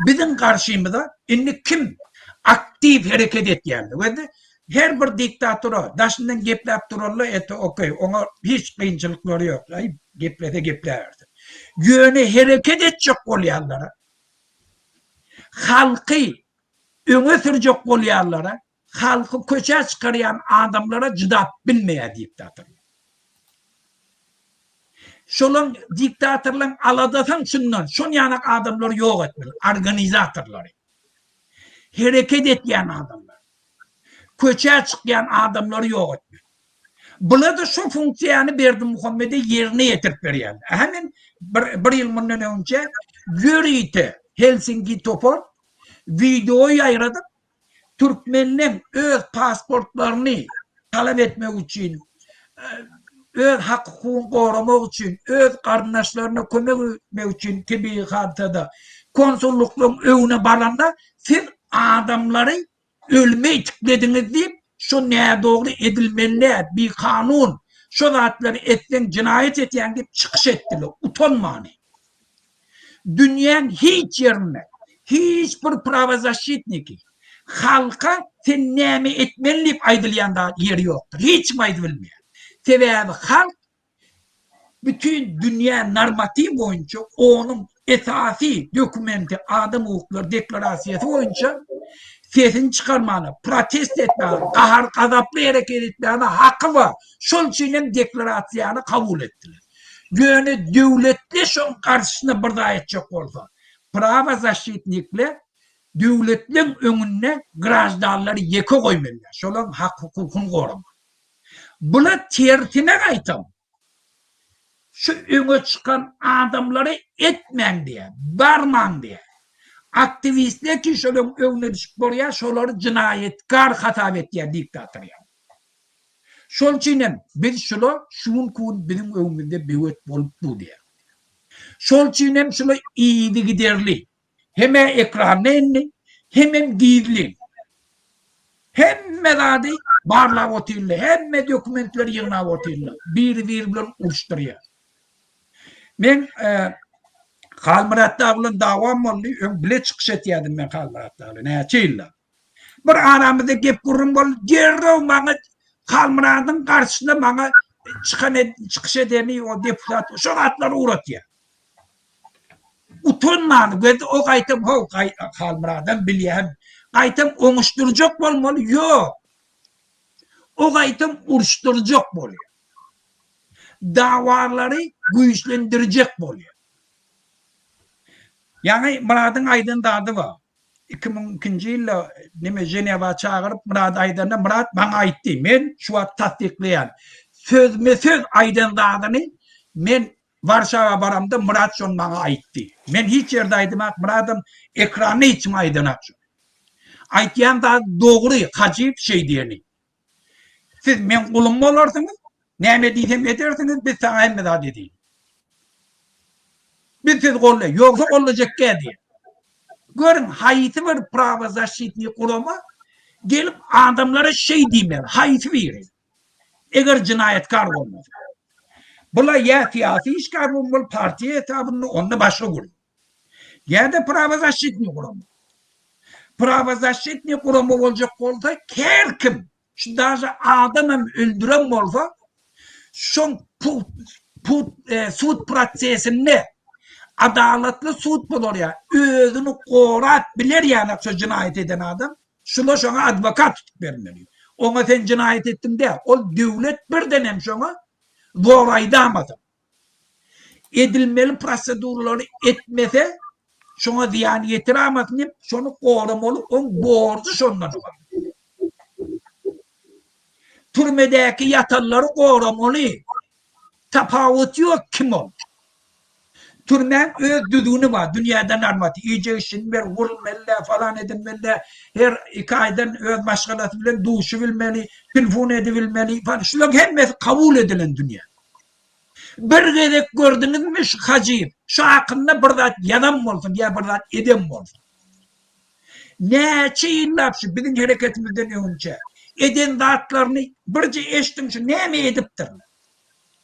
biziň garşymyza indi kim aktiw hereket etýärler we her bir diktatora daşyndan gepläp duranda ete okey oňa hiç kynçylyklary ýok aý geplese gepläbersin ýöne hereket etjek bolýanlara halky öňe sürjek bolýanlara halky köçä çykarýan adamlara jydap bilmeýär diktatorlar. Şolaň diktatorlaň aladasyň şundan, şon ýanak adamlary ýok etmeli, organizatorlary. Hereket etýän adamlar. Köçä çykýan adamlary ýok etmeli. Bula-da şo funksiýany Berdimuhamede ýerine ýetirip berýärler. Ähä men bir, bir ýyl mundan öňçe ýörite Helsinki topar wideo ýaýradyp, Türkmenleň öz pasportlaryny talap etmek üçin, öz hak-hukugyny goramak üçin, öz garyndaşlaryna kömek etmek üçin tebigy hadysada konsullyklaryň öňüne baranda siz adamlary ölüme itiklediňiz diýip, şo nädogry edilmeli däl, bikanun, şo zatlary etseň jenaýat etýäň diýip çykyş etdiler, utanmany. Dünýäň hiç ýerinde hiç bir prawozaşçitniki halka sen näme etmeli diýip aýdylýan zat ýeri ýokdur. Hiç kim aýdyp bilmeýär. Sebäbi halk bütin dünýä normatiw boýunça onuň esasy dokumenti adam hukuklary deklarasiýasy boýunça sesini çykarmana, protest etmäge, gahar-gazaply hereket etmäge haky bar. Şol üçin hem deklarasiýany kabul etdiler. Ýöne döwletli şoň garşysyna bir zat etjek bolsa, prawozaşitnikler döwletleň öňünde graždanlary ýeke goýmalylar, şolaň hak-hukukyny goramaly. Bula tersine gaýtam, şu öňe çykan adamlary etmäň diýýär, barmaň diýýär. Aktiwistler ki şolaň öňüne düşüp barýar, şolary jenaýatkar hasap etýär diktator ýaly. Şol üçin hem biz şula şu günki gün biziň öňümizde böwet bolup dur diýýär. Şol üçin hem şula yzygiderli hem-ä ekranda indi, hemem gizlin. Hemme zady barlap otyrlar, hemme dokumentleri ýygnap otyrlar. Biri-biri bilen uruşdyrýar. Men e, Halmyrat dagy bilen dawam boldy. Öň bile çykyş etýärdim men Halmyrat dagy bilen näçe ýyllap. Bir aramyzda gep gürrüň boldy. Derrew maňa Halmyradyň garşysyna maňa çykan çykyş edeni o deputat şo zatlary ugratýar. Utanman gözi o gaýtam how Halmyradam bilýän. Gaýtam oňuşdyrjak bolmaly ýok. O gaýtam uruşdyrjak bolýar. Dawalary güýçlendirjek bolýar. Ýaňy Myradyň aýdan zady bar. 2002-nji ýylda neme Ženewa çagyryp Myrady aýdanda Myrat maňa aýtdy. Men şu wagt tassyklaýan. Sözme-söz aýdan zadyny men Warşawa baramda Myrat şony maňa aýtdy. Men hiç ýerde aýdymak Myradam ekranda hiç kim aýdanak şony. Aýtýan zady dogry Hajyýew şeý diýeni. Siz meň gulum bolarsyňyz, näme diýsem edersiňiz, biz saňa hemme zat edeýin. Biz sizi gollaýas, ýogsa gollajak däl diýen. Görüň, haýsy bir prawozaşitniý gurama gelip adamlara şeý diýmez, haýsy biri? Eger jenaýatkar bolmasa. Bula ýa syýasy işgär bolmaly partiýa hesabynda, onda başga gürrüň. Ýa-da prawozaşitniý gurama. Prawozaşitniý gurama boljak bolsa, her kim, şu daže adam hem öldüren bolsa, şoň. Sud prosesinde adalatly sud bolar ýa özüni gorap biler ýaly şu jenaýat eden adam şula şoňa adwokat tutup bermeli. Oňa sen jenaýat etdiň däl. Ol döwlet birden hem şoňa zor aýdamasa. Edilmeli proseduralary etmese şoňa zyýan ýetiramasyn diýip şony goramaly oň borjy şondan ybarat. Türmedäki ýatanlary goramaly. Tapawuty ýok kim ol. Türmäň öz düzgüni bar, dünýäde normatiw. Iýjek işini ber, gurulmaly-dä, falan edilmeli-dä, her iki aýdan öz maşgalasy bilen duşubilmeli, telefon edibilmeli, falan. Şularyň hemmesi kabul edilen dünýä. Bir gezek gördüňizmi şu Hajyýew şu hakynda bir zat ýazan bolsun ýa bir zat eden bolsun. Näçe ýyllap şu biziň hereketimizden öňünçä eden zatlaryny birje eşdiň şu näme edipdirler.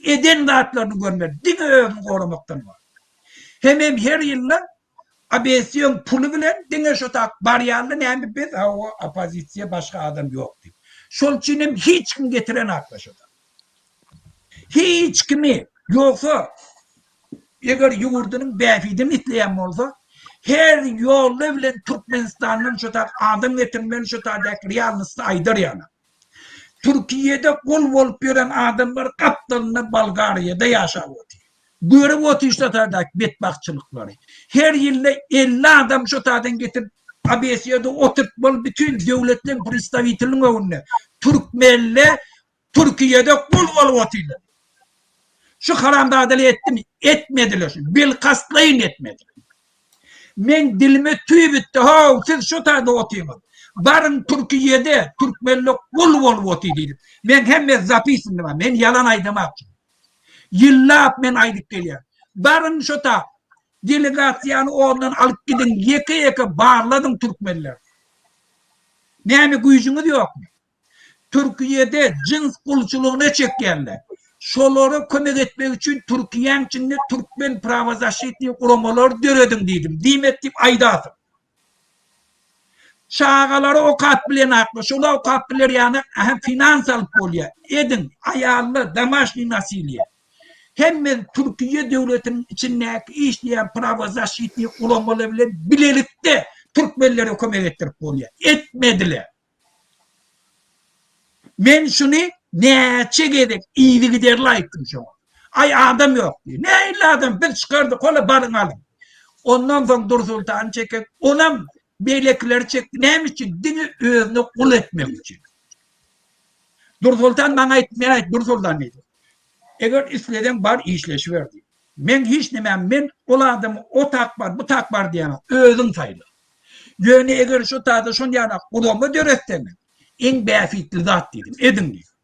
Eden zatlaryny görmeli diňe özüni goramakdan bar. Hemem her ýylda ABS-iň puly bilen diňe şo tak barýarlar näme biz hawa oppozisiýa başga adam ýok diýip. Şol üçin hem hiç kim getirenaklar şo tak. Hiç kimi ýogsa eger ýurdunyň bähbidini isleýän bolsa her ýoly bilen Türkmenistandan şu tak adam getirmeli şu taýdaky realnysty aýdar ýaly. Türkiýede gul bolup ýören adamlar gapdalynda Bolgariýada ýaşap otyr. Görüp otyr şu taýdaky betbagtçylyklary. Her ýylda 50 adam şu taýdan getirip ABS-de oturtmaly bütin döwletleň predstawiteliniň öňünde. Türkmenle Türkiýede gul bolup otyrlar. Şu haramzadaly etdimi? Etmediler şu. Bilkastlaýyn etmediler. Men dilime tüý bitdi. How, siz şu taýda otyňyz. Baryň Türkiýede türkmenler gul bolup otyr diýdim. Men hemme zapisinde bar. Men ýalan aýdamak. Ýyllap men aýdyp gelýän. Baryň şu ta delegasiýany ondan alyp gidiň, ýeke-ýeke barladyň türkmenler. Näme güýjüňiz ýokmy? Türkiýede jyns gulçulygyna çekýärler. Şolara kömek etmek üçin Türkiýäň içinde türkmen prawozaşitniý guramalary dörediň diýdim. Diýmek diýip aýdasyn. Çagalary okap bilenakmy, şolar okap biler ýaly aha finans alyp bolýar. Ediň, aýallar, domaşniý nasiliýe. Hemme Türkiýe döwletiniň içindäki işleýän prawozaşitniý guramalar bilen bilelikde türkmenlere kömek etdirip bolýar. Etmediler. Men şuny näçe gezek yzygiderli aýtdym şoňa. Aý adam ýok diýdi. Nähili adam biz çykardyk hola baryň alyň. Ondan soň Dursultany çekek, onam beýlekileri çekdi. Näme üçin? Diňe özüne gul etmek üçin. Dursultan maňa aýtdy, men aýtdym Dursultan diýdi. Eger isleseň bar işleşiber diýdi. Men hiç näme men ol adamy o tak bar, bu tak bar diýemok. Özüň saýla. Ýöne eger şu taýda şon ýaly gurama döretseňiz, iň bähbitli zat diýdim, ediň diýdim.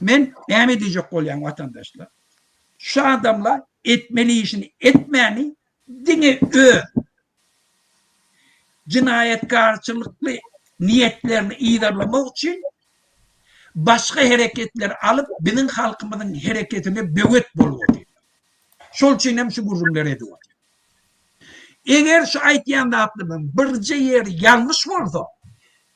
Men näme diýjek bolýan watandaşlar? Şu adamlar etmeli işini etmäni diňe öz jenaýatkarçylykly niýetlerini yzarlamak üçin başga hereketleri alyp biziň halkymyzyň hereketine böwet bolup otyr. Şol üçin hem şu gürrüňleri edip otyr. Eger şu aýtýan zatlarymyň birje ýeri ýalňyş bolsa,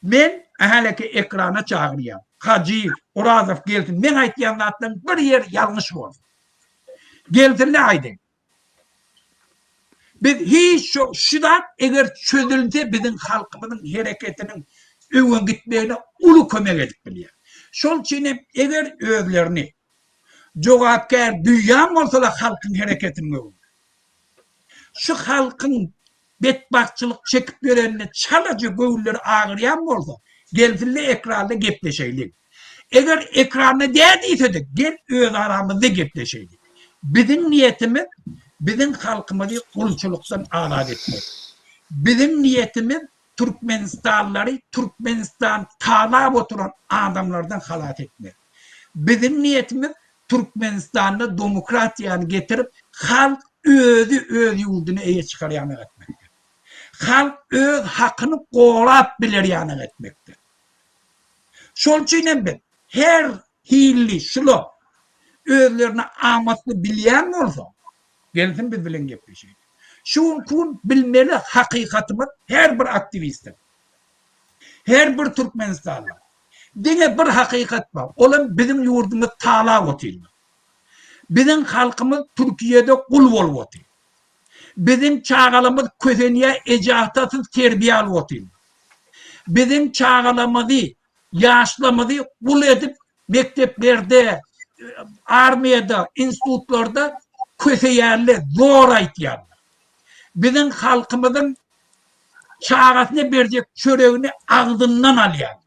men häleki ekrana çagyrýan. Hajyýew, Orazow gelsin, meň aýtýan zatlarymyň bir ýeri ýalňyş bolsa. Gelsinler aýdaýyn. Biz hiç şu, şu zat eger çözülse biziň halkymyzyň hereketiniň öňe gitmegine uly kömek edip bilýär. Şol üçin hem eger özlerini jogapkär duýýan bolsalar halkyň hereketiniň öňünde, Şu halkyň betbagtçylyk çekip ýörenine çalaja göwünleri agyrýan bolsa, gelsinler ekranda gepleşeýliň. Eger ekranda däl diýse-de, gel öz aramyzda gepleşeýlik. Biziň niýetimiz biziň halkymyzy gulçulykdan azat etmek. Biziň niýetimiz türkmenistanlylary Türkmenistany talap oturan adamlardan halas etmek. Biziň niýetimiz Türkmenistanda domokratiýany getirip halk özi öz ýurduny eýe çykar ýanak etmekdir. Halk öz hakyny gorap biler ýanak etmekdir. Şol üçin hem biz her hilli şula özlerine amatly bilýän bolsa gelsin biz bilen gepleşeýin. Şu günki gün bilmeli hakykatymyz her bir aktiwistiň, her bir türkmenistanly. Diňe bir hakykat bar, olam biziň ýurdumyz talap otyrlar. Biziň halkymyz Türkiýede gul bolup otyr. Biziň çagalarymyz kösenýär eje-atasyz terbiýe alyp otyrlar. Biziň çagalarymyzy, ýaşlarymyzy gul edip mekdeplerde, armiýada, institutlarda köseýärler, zor aýtýarlar. Biziň halkymyzyň çagasyna berjek çöregini agzyndan alýarlar.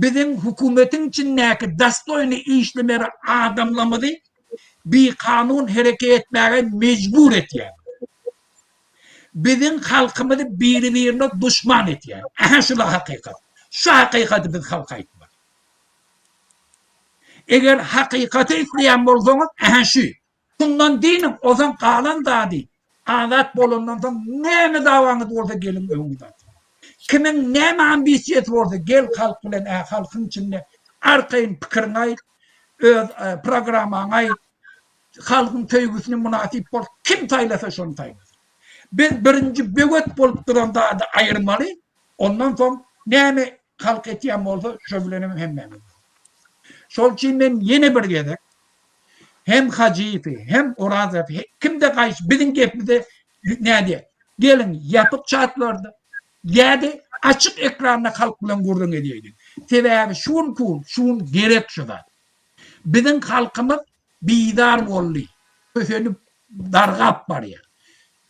Biziň hökümetiň içindäki dostoýny işlemeli adamlarymyzy bikanun hereket etmäge mejbur etýärler. Biziň halkymyzy biri-birine duşman etýär. Ähä şula hakykat. Şu hakykaty biz halka aýtmaly. Eger hakykaty isleýän bolsaňyz, ähä şu. Şundan dynyň, ozan galan zady azat bolandan soň näme dawaňyz bolsa geliň öňüňize atyň. Kimiň näme ambisiýasy bolsa gel halk bilen ä halkyň içinde arkaýyn pikiriňi aýt, öz programmaňy aýt, halkyň söýgüsine mynasyp bol, kim saýlasa şony saýlasyn. Biz birinji böwet bolup duran zady aýyrmaly, ondan soň näme halk etýän bolsa şo bilenem hemmämiz. Şol üçin men ýene bir gezek Hem Hajyýewi, hem Orazowy, kimde gaýyş biziň gepimize nädýär? Geliň, ýapyk çatlarda ýa-da açyk ekranda halk bilen gürrüň edäýliň. Sebäbi şu günki gün, şu gün gerek şu zat. Biziň halkymyz bizar boldy, kösenip, dargap barýar.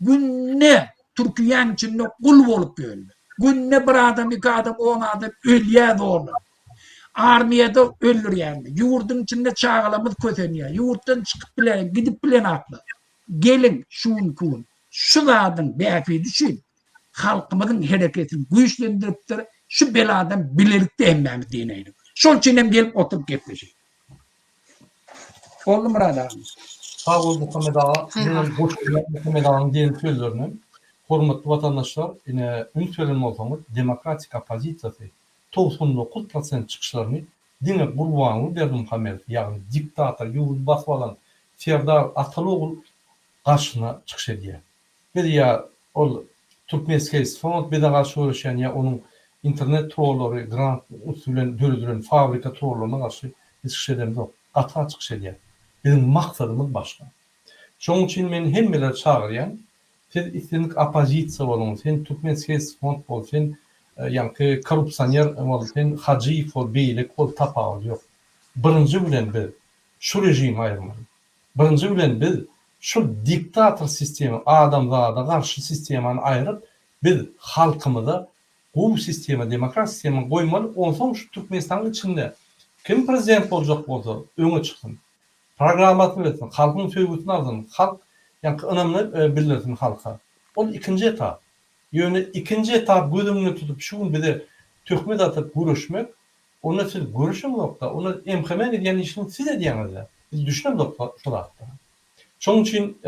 Günde Türkiýäň içinde gul bolup ýörler. Günde bir adam, iki adam, on adam ölýär zorlanyp. Armiýada öldürýärler. Ýurduň içinde çagalarymyz kösenýär. Ýurtdan çykyp bilen, gidip bilenaklar. Geliň şu günki gün şu zadyň bähbidi üçin halkymyzyň hereketini güýçlendiripdir. Şu beladan bilelikde hemmämiz dineýlik. Şol üçin hem gelip oturyp gepleşeýlik. Boldy Myrat aga. Sag bol Muhammet aga. Menem goşulýan Muhammet aganyň diýen sözlerine. Hormatly watandaşlar, ine üns beren bolsaňyz demokratik oppozisiýasy 99 prosent çykyşlaryny diňe Gurbanguly Berdimuhamedow ýagny diktator ýurdy basyp alan Serdar Ataly ogul garşyna çykyş edýär. Biz ýa ol Turkmenskeýs front bize garşy göreşýän ýa onuň internet trollary grant üsti bilen döredilen fabrika trollaryna garşy biz çykyş edemzok. Gaty az çykyş edýäs. Biziň maksadymyz başga. Şonuň üçin men hemmeleri çagyrýan, siz islendik oppozisiýa boluň, sen Turkmenskeýs front bol, sen ýaňky korrupsioner bol, sen Hajyýew bol, beýleki bol tapawudy ýok. Birinji bilen biz şu režimi aýyrmaly. Birinji bilen biz şul diktator sistema adamzada garşy sistemany aýryp biz halkymyza gowy sistema demokrat sistema goýmaly onsoň şu Türkmenistanyň içinde kim prezident boljak bolsa öňe çyksyn programmasyny bersin halkyň söýgüsini alsyn halk ýaňky ynamyny bildirsin halka ol ikinji etap ýöne ikinji etap göz öňünde tutup şu gün bize töhmet atyp göreşmek Onda siz görüşeňzokda, onda MHM-niň edýän işini siz edýäňizle. Biz düşünemzok şu zatlara. Şonuň üçin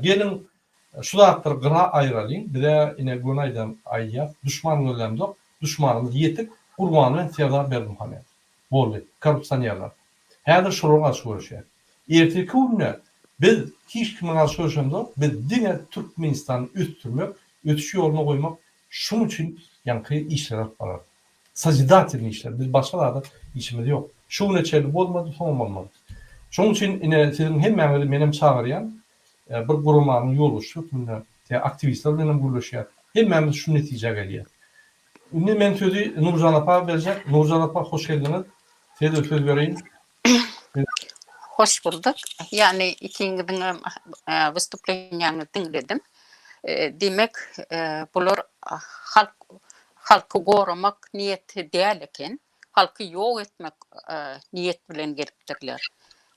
geliň şu zatlary gyra aýyralyň. Bize ine göni aýdan aýdýas, duşman gözlämzok, duşmanymyz ýetik, Gurban bilen Serdar Berdimuhamedow. Boldy. Korrupsionerler. Häzir şolara garşy göreşýäs. Ertirki günde biz hiç kime garşy göreşemzok, biz diňe Türkmenistany ösdürmek, ösüş ýoluna goýmak, şuň üçin ýaňky işleri alyp bararys. Sozidatelnyý işler. Biz başga zada işimiz ýok. Şu güne çenli bolmady, soňam bolmaz. Şonuň üçin ine siziň hemmäňizi menem çagyrýan, bir guramanyň ýolbaşçysy hökmünde, aktiwistler bilen hem gürleşýäs. Hemmämiz şu netijä gelýäs. Indi men sözi Nurjan apa berjek. Nurjan apa hoş geldiňiz. Size-de söz bereýin. Hoş bulduk. Ýagny ikiňiziňem wystuplenýaňyzy diňledim. Diýmek, bular halk halky goramak niýeti däl eken. Halky ýok etmek niýet bilen gelipdirler.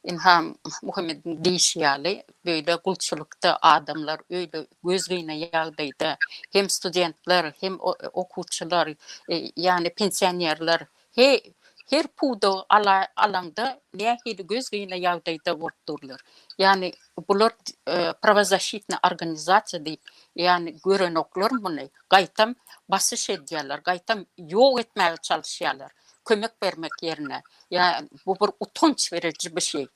Ynha, Muhammediň diýşi ýaly, beýle gulçulykda adamlar öýle gözgyny ýagdaýda hem studentler, hem okuwçylar, ýagny pensionerler He, her pudagy ala, alaňda nähili gözgyny ýagdaýda bolup durlar. Ýagny bular prawozaşitnyý organizasiýa diýip, ýagny görenoklar muny, gaýtam basyş edýärler, gaýtam ýok etmäge çalyşýarlar, kömek bermek ýerine. Ýa bu bir utanç beriji bir şey.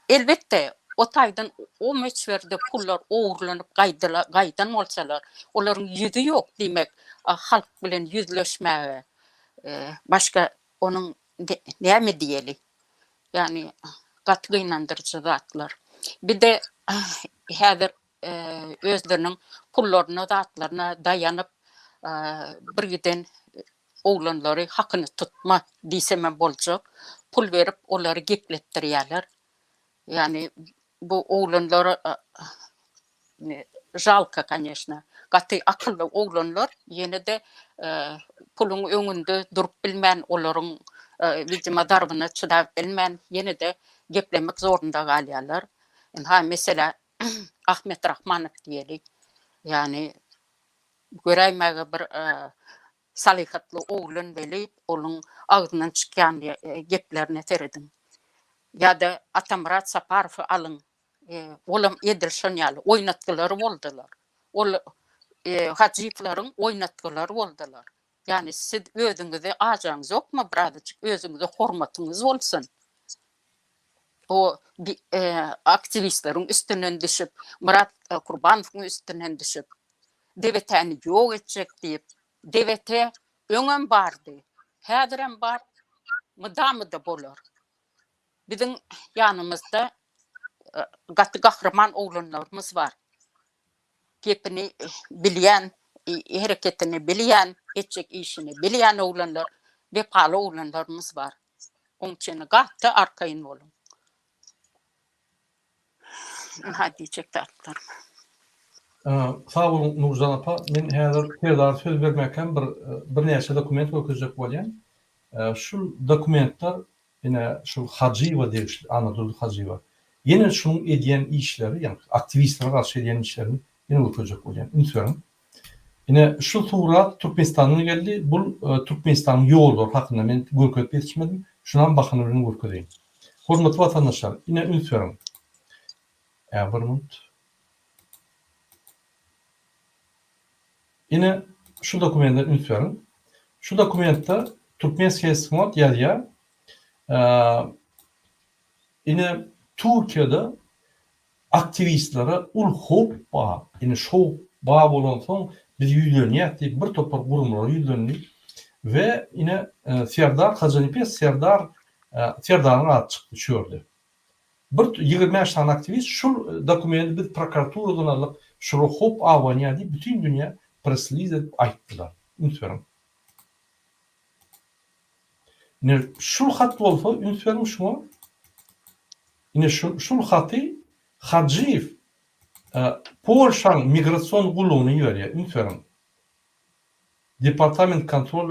Elbetde, o taýdan o möçberde pullar ogurlanyp gaýdyla, gaýdan bolsalar, olaryň ýüzi ýok diýmek, halk bilen ýüzleşmäge. Başga onuň näme diýeli? Ýagny gaty gynandyryjy zatlar. Bir-de häzir özleriniň pullaryna, zatlaryna daýanyp bir giden oglanlary hakyny tutma diýsemem boljak. Pul berip olary gepletdirýärler. Ýagny bu oglanlar žalko koneşno. Gaty akylly oglanlar ýene-de puluň öňünde durup bilmän olaryň widimo zarbyna çydap bilmän ýene-de geplemek zorunda galýarlar. Ynha meselä Ahmet Rahmanow diýeli. Ýagny göräýmäge bir salyhatly oglan weli onuň agzyndan çykýan geplerine serediň. Ýa-da Atamyrat Saparowy alyň. Olam edil şon ýaly oýnatgylary boldular. Ol Hajyýewleriň oýnatgylary boldular. Ýagny siz özüňizi ajaňyzokmy birazajyk özüňize hormatyňyz bolsun. Bu aktiwistleriň üstünden düşüp, Myrat Kurbanowyň üstünden düşüp, DBT-ni ýok etjek diýip, DBT öňem bardy, häzirem bar, mydama-da bolar. Biziň ýanymyzda gaty gahryman oglanlarymyz bar. Gepini bilýän, hereketini bilýän, etjek işini bilýän oglanlar, wepaly oglanlarymyz bar. Oň üçin gaty arkaýyn boluň. Ynha diýjek zatlarym. Sag boluň Nurjan apa. Men häzir Serdara söz bermäkäm bir birnäçe dokument görkezjek bolýan. Şul dokumentler ine şul Hajyýewa degişli, Annadurdy Hajyýewa. Ýene şunuň edýän işleri, ýagny aktiwistlere garşy edýän işlerini ýene görkezjek bolýan. Üns beriň. Ine şu surat Türkmenistandan geldi. Bul Türkmenistanyň ýollary hakynda men görkezip ýetişmedim. Şunam bahana bilen görkezeýin. Hormatly watandaşlar, ine üns beriň. Ä bir minut. Ine şu dokumente üns beriň. Şu dokumentde Türkmenskiý Smot ýazýar. Ine Türkiýede Aktiwistlere ul howp bar. Indi şowp bar bolansoň biz ýüzlenýäs diýip bir topar gurumlara ýüzlendi we ine Serdar Hajynepes Serdar Serdaryň ady çykdy şu ýerde. Bir 25 sany aktiwist şul dokumenti biz prokuraturadan aldyk şulara howp abanýar diýip bütin dünýä press-release edip aýtdylar. Üns beriň. Ine şul hat bolsa üns beriň şuňa. Ine şu şul haty Hajyýew Polşaň migrasion gullugyna iberýär. Üns beriň. Departament kontrol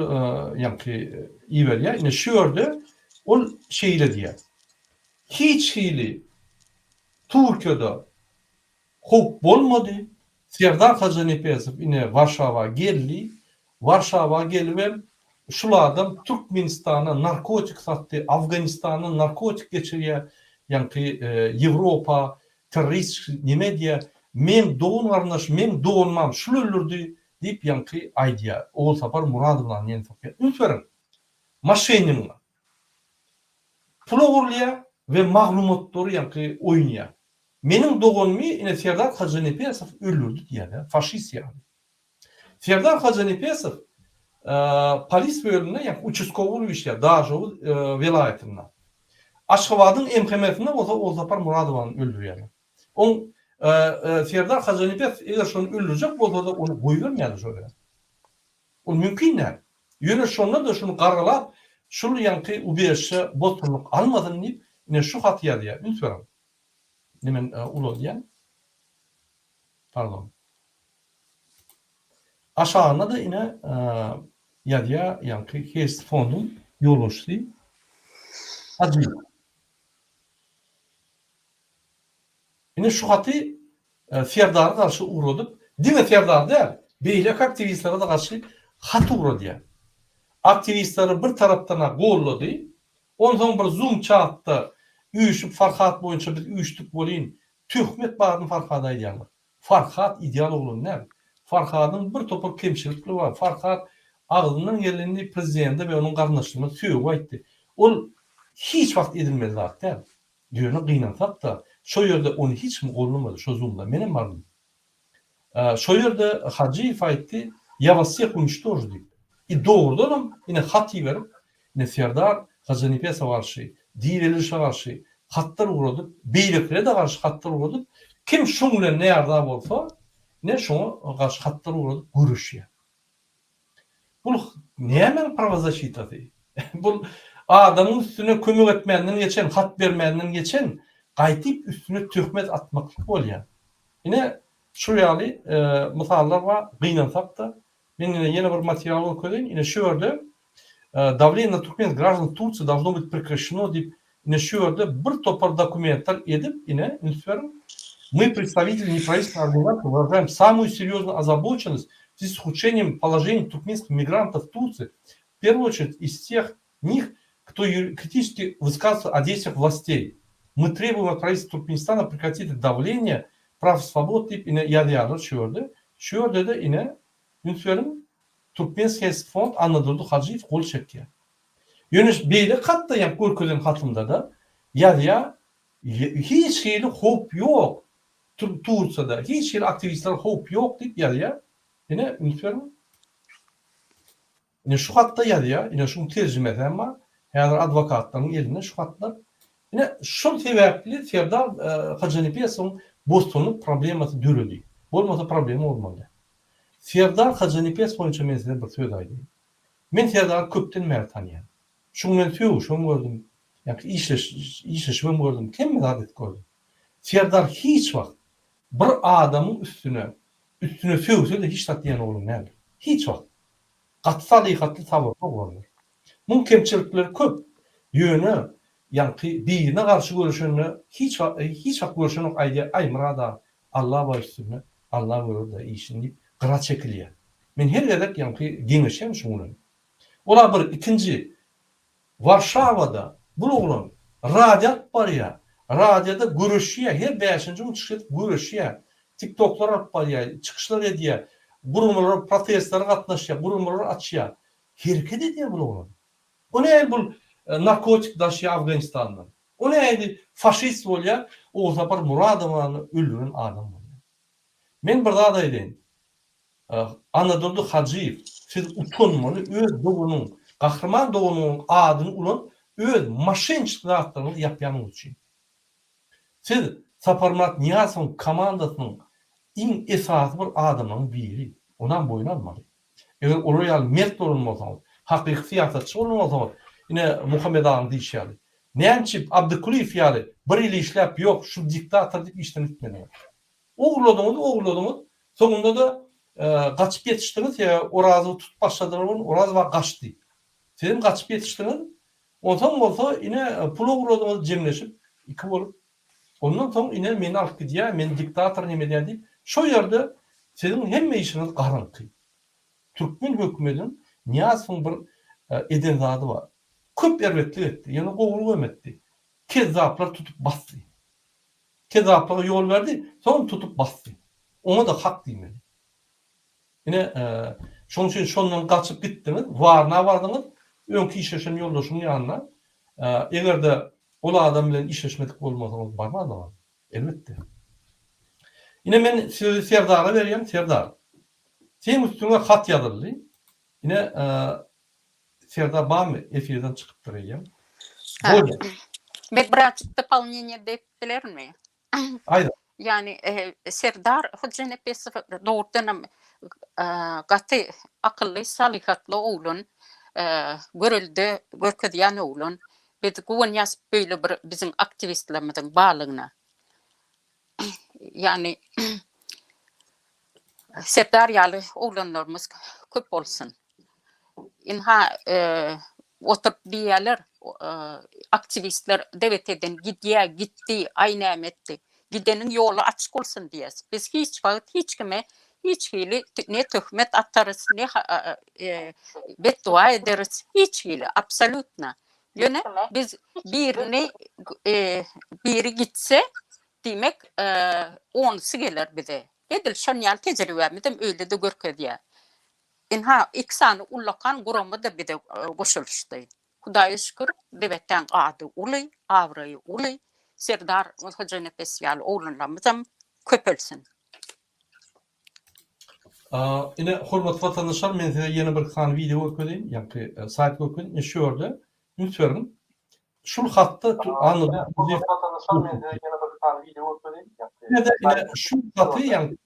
ýaňky iberýär. Ine şu ýerde ol şeýle diýýär. Hiç hili Türkiýede Howp bolmady. Serdar Hajynepesow ine Warşawa geldi. Warşawa gelibem şul adam Türkmenistana narkotik satdy, Afganistandan narkotik geçirýär, ýaňky Ýewropa terrorist neme edýär, meň dogan-garyndaş, meň doganymam şul öldürdi diýip ýaňky aýdýar. Ogulsapar Muradownany ýene sokýar. Üns beriň, moşennigiň pul ogurlaýar we maglumatlary ýaňky oýnaýar. Meniň doganymy ine Serdar Hajynepesow öldürdi diýýär-de, faşist ýaly. Serdar Hajynepesow polis bölüminde ýa uçastkowy bolup işleýär Daşoguz welaýatynda. Aşgabadyň MHM-sinde bolsa Ogulsapar Muradowany öldürýärler. Oň Serdar Hajynepesow eger şony öldürjek bolsa-da ony goýbermeýärler şo ýere. Ol mümkin däl. Ýöne şonda-da şuny gargalap, şul ýaňky ubežişe bosgunlyk almasyn diýip, ine şu haty ýazýar. Üns beriň. Indi men ulalýan. Pardon. Aşagynda-da ine ýazýar, ýaňky Heist fonduň ýolbaşçysy Hajyýew. Ine şu haty Serdara garşy ugradyp, diňe Serdar däl, beýleki aktiwistlere-de garşy hat ugradýar. Aktiwistleri bir tarapdan-a gollady, onsoň bir zoom çatda üýşüp Farhat boýunça biz üýşdük welin, töhmet baryny Farhada aýdýarlar. Farhat ideal oglan däl. Farhadyň bir topar kemçilikleri bar. Farhat agzyndan gelenini prezidente we onuň garyndaşlaryna sögüp aýtdy. Ol hiç wagt edilmeli zat däl. Ýöne gynansak-da, şo ýerde ony hiç kim gollamady, şo zoomda. Menem bardym. Şo ýerde Hajyýew aýtdy, Ýa was wseh uniçtožu diýip. I dogrudanam ine hat iberip, ine Serdar Hojanepesowa garşy, Direlişe garşy hatlar ugradyp, beýlekilere-de garşy hatlar ugradyp, kim şuň bilen näarza bolsa, ine şoňa garşy hatlar ugradyp göreşýär. Bul nämäň prawozasçitasy? Bul adamyň üstüne kömek etmänden geçen, hat bermänden geçen, gaýtyp üstüne töhmet atmaklyk bolýar. Ine, şu ýaly mysallar bar, gynansak-da. Men ine ýene bir material görkezeýin. Ine şu ýerde Dawleniýe na turkmen graždan w Tursiýi dawno byt prekraşeno diýip, ine şu ýerde bir topar dokumentler edip, ine üns beriň, My, predstawiteli nepravitelstwennoý organizasiýi, wyražaem samuýu serýoznuýu ozaboçennost w swýazi s uhudşeniýem položeniýa turkmenskih migrantow w Tursiýi, w perwuýu oçered iz teh nih, kto kritiçeski wyskazywaýatsýa o deýstwiýah wlasteý. My trebuýem ot pravitelstva Turkmenistana prekratit dawleniýe praw i swobod diýip ine ýazýarlar şu ýerde. Şu ýerde-de ine üns beriň, Turkmenskiý fond Annadurdy Hajyýew gol çekýär. Ýöne beýleki hatda ýaňky görkezen hatymda-da ýazýar, hiç hili howp ýok Tursiýada, hiç hili aktiwistlere howp ýok diýip ýazýar. Ine üns beriň. Ine şu hatda ýazýar, ine şuň terjimesi hem bar. Häzir adwokatlaryň elinde şu hatlar. Ine şol sebäpli Serdar Hojanepesowyň bosgunlyk problemasy döredi. Bolmasa problema bolmaly däl. Serdar Hojanepesow boýunça men size bir söz aýdaýyn. Men Serdary köpden bäri tanýan. Şuň bilen sögüşibem gördüm, ýa-ki işleşibem gördüm, hemme zat edip gördüm. Serdar hiç wagt bir adamyň üstüne üstüne sögse-de hiç zat diýen oglan däldir. Hiç wagt. Gaty salyhatly sabyrly oglandyr. Muň kemçilikleri köp. Ýöne ýaňky birine garşy göreşende hiç wagt hiç wagt göreşenok aýdýar aý Myrat aga Alla bar üstünde Alla görerde işini diýip gyra çekilýär. Men her gezek ýaňky geňeşýän şuň bilen. Ola bir ikinji Warşawada bul oglan radio alyp barýar. Radioda göreşýär, her bäşinji gün çykyş edip göreşýär. Tiktoklar alyp barýar, çykyşlar edýär, guramalara, protestlere gatnaşýar, guramalar açýar. Hereket edýär bul oglan. O nähili bul narkotik daşýar Afganistandan? O nähili faşist bolýar, Ogulsapar Muradowany öldüren adam bolýar. Men bir zat aýdaýyn. Annadurdy Hajyýew, siz utanmaly öz doganyň, gahryman doganyňyň adyny ulanyp öz moşençik zatlaryňyzy ýapýanyňyz üçin. Siz Saparmyrat Nyýazowyň komandasynyň iň esasy bir adamlaryň biri. Onam boýun almaly. Eger olar ýaly mert bolan bolsaňyz, hakyky syýasatçy bolan bolsaňyz, ine Muhammet agaň diýşi ýaly, näme üçin Abdykulyýew ýaly bir ýyl işläp ýok şu diktator diýip işden gitmediňiz. Ogurladyňyz, ogurladyňyz, soňunda-da gaçyp ýetişdiňiz, sebäbi Orazowy tutup başladylar welin, Orazow-a gaçdy. Sizem gaçyp ýetişdiňiz, onsoň bolsa ine pul ogurladyňyz jemleşip, iki bolup. Ondan soň ine meni alyp gidýär, meni diktator neme edýär diýip, şo ýerde siziň hemme işiňiz garaňky. Türkmen hökümediniň Nyýazowyň bir eden zady bar. Köp erbetlik etdi, ýöne gowulyk hem etdi. Kezzaplar tutup basdy. Kezzaplyga ýol berdi, soňam tutup basdy. Oňa-da hak diýmeli. Ine, şonuň üçin şondan gaçyp gitdiňiz, Warna bardyňyz, öňki işleşen ýoldaşyň ýanyna. Eger-de ol adam bilen işleşmedik bolmasaňyz, barmazdyňyz. Elbetde. Ine, men sözi Serdara berýän. Serdar, seň üstüňe hat ýazyldy. Ine, Serdar barmy? Efirden çykypdyr eýýäm. Bolýar. Men birazjyk dopołneniýe berip bilermi? Aýdyň. Ýani Serdar Hojanepesow dogrudanam gaty akylly, salyhatly oglan, görelde görkezýän oglan. Biz guwanýas beýle bir biziň aktiwistlerimiziň barlygyna. Ýani Serdar ýaly oglanlarymyz köp bolsun. Ynha, oturyp diýýärler, aktiwistler DWT-den gidýär, gitdi, aý näme etdi. Gideniň ýoly açyk bolsun diýýäs. Biz hiç wagt hiç kime hiç hili ne töhmet atarys, ne beddua ederis, hiç hili, absolýutno. Ýöne biz birini biri gitse, diýmek, onusy geler bize. Edil şon ýaly tejribämizem öýle-de görkezýär. Ynha, iki sany ullakan gurama-da bize goşulyşdy. Hudaýa şükür, Debetdäň ady uly, abraýy uly, Serdar Hojanepes ýaly oglanlarymyzam köpelsin. Ine, hormatly watandaşlar, men size ýene bir sany wideo görkezeýin, ýaňky saýt görkezeýin. Ine şu ýerde üns beriň. Şul hatda Hormatly watandaşlar, men size ýene bir sany wideo görkezeýin, ýaňky ine şu haty ýaňky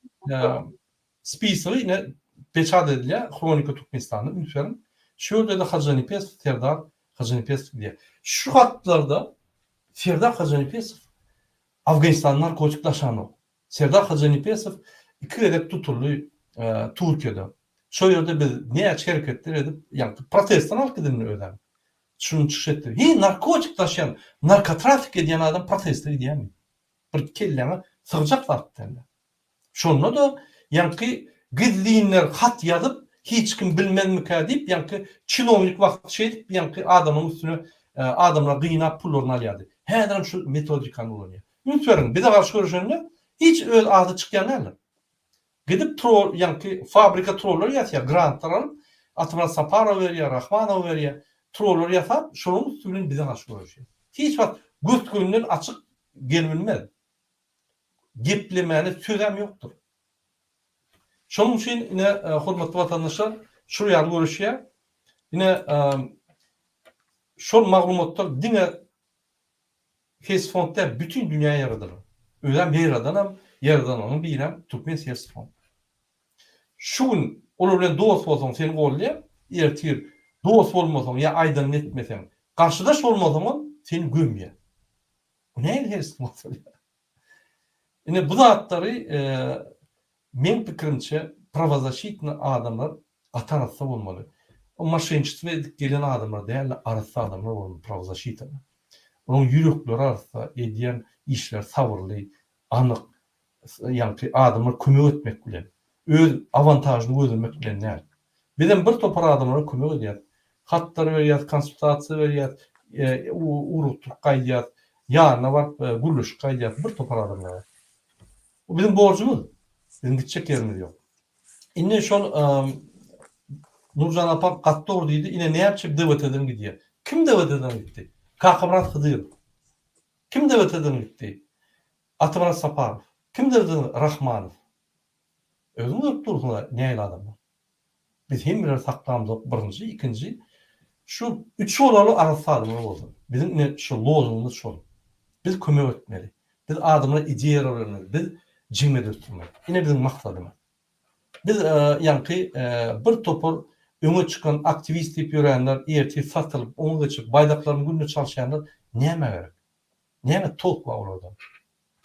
spisogy ine peçat edilýär Hronika Türkmenistanda üns beriň. Şu ýerde-de Hajynepesow Serdar Hajynepesow diýýär. Şu hatlarda Serdar Hajynepesow Afganistana narkotik daşanok. Serdar Hajynepesow iki gezek tutuldy Türkiýede. Şo ýerde biz näçe hereketler edip, ýagny protestden alyp gidildi özem. Şuny çykyş etdi. Heý, narkotik daşaýan, narkotrafik edýän adam proteste gidýärmi? Bir kelläňe sygjak zat däldi. Şonda-da ýaňky gizlinler hat ýazyp, hiç kim bilmezmikä diýip, ýaňky çinownik wagty şeýdip, ýaňky adamyň üstüne adamlary gynap pullaryny alýardy. Häzirem şu metodikany ulanýar. Üns beriň, bize garşy göreşende hiç öz ady çykýan däldir. Gidip trol, ýaňky fabrika trollar ýasýar, grantlar alyp, Atamyrat Saparowa berýär, Rahmanowa berýär, trollar ýasap, şolaryň üsti bilen bize garşy göreşýär. Hiç wagt gös-gönden açyk gelibilmez. Geplemäne sözem ýokdur. Şonuň üçin ine hormatly watandaşlar şul ýaly görüşýär. Ine şol maglumatlar diňe Hesfond däl bütin dünýä ýaradylar. Özem ýaradanam ýaradanlaryň birem Türkmen Hesfond. Şu gün olar bilen dost bolsaň seni goldaýar, ertir dost bolmasaň ýa aýdanyny etmeseň, garşydaş bolmasaňam seni gömýär. Bu nähili hersfond bolýar? Ine bu zatlary meň pikirimçe prawozaşitny adamlar gaty arassa bolmaly. O maşençitwo edip gelen adamlar dälde arassa adamlar bolmaly prawozaşitada. Olaryň ýürekleri arassa, edýän işleri sabyrly, anyk, ýaňky adamlara kömek etmek bilen, öz awantažyny gözlemek bilen däl. Bizem bir topar adamlara kömek edýäs. Hatlar berýäs, konsultasiýa berýäs, ugrukdyryp gaýdýas, ýanyna baryp gürleşip gaýdýas bir topar adamlara. Bu biziň borjumyz. Biziň gitjek ýerimiz ýok. Indi şol Nurjan apa gaty dogry diýdi. Ine näçe DWT-den gidýär. Kim DWT-den gitdi? Kakamyrat Hydyrow. Kim DWT-den gitdi? Atamyrat Saparow. Kim DWT-den? Rahmanow. Özüňiz görüp dursuňyz nähili adamlar. Biz hemmeleri saklamzok birinji, ikinji şu üç bolaly arassa adamlar bolsun. Biziň ine şu lozungymyz şol. Biz kömek etmeli. Biz adamlara ideýalar bermeli. Biz jemgyýet ösdürmeli. Ine biziň maksadymyz. Biz ýaňky bir topar öňe çykan aktiwist diýip ýörenler ertir satylyp oňa geçip baýdaklaryny günde çalyşýanlar nämä gerek? Näme tolk bar olardan?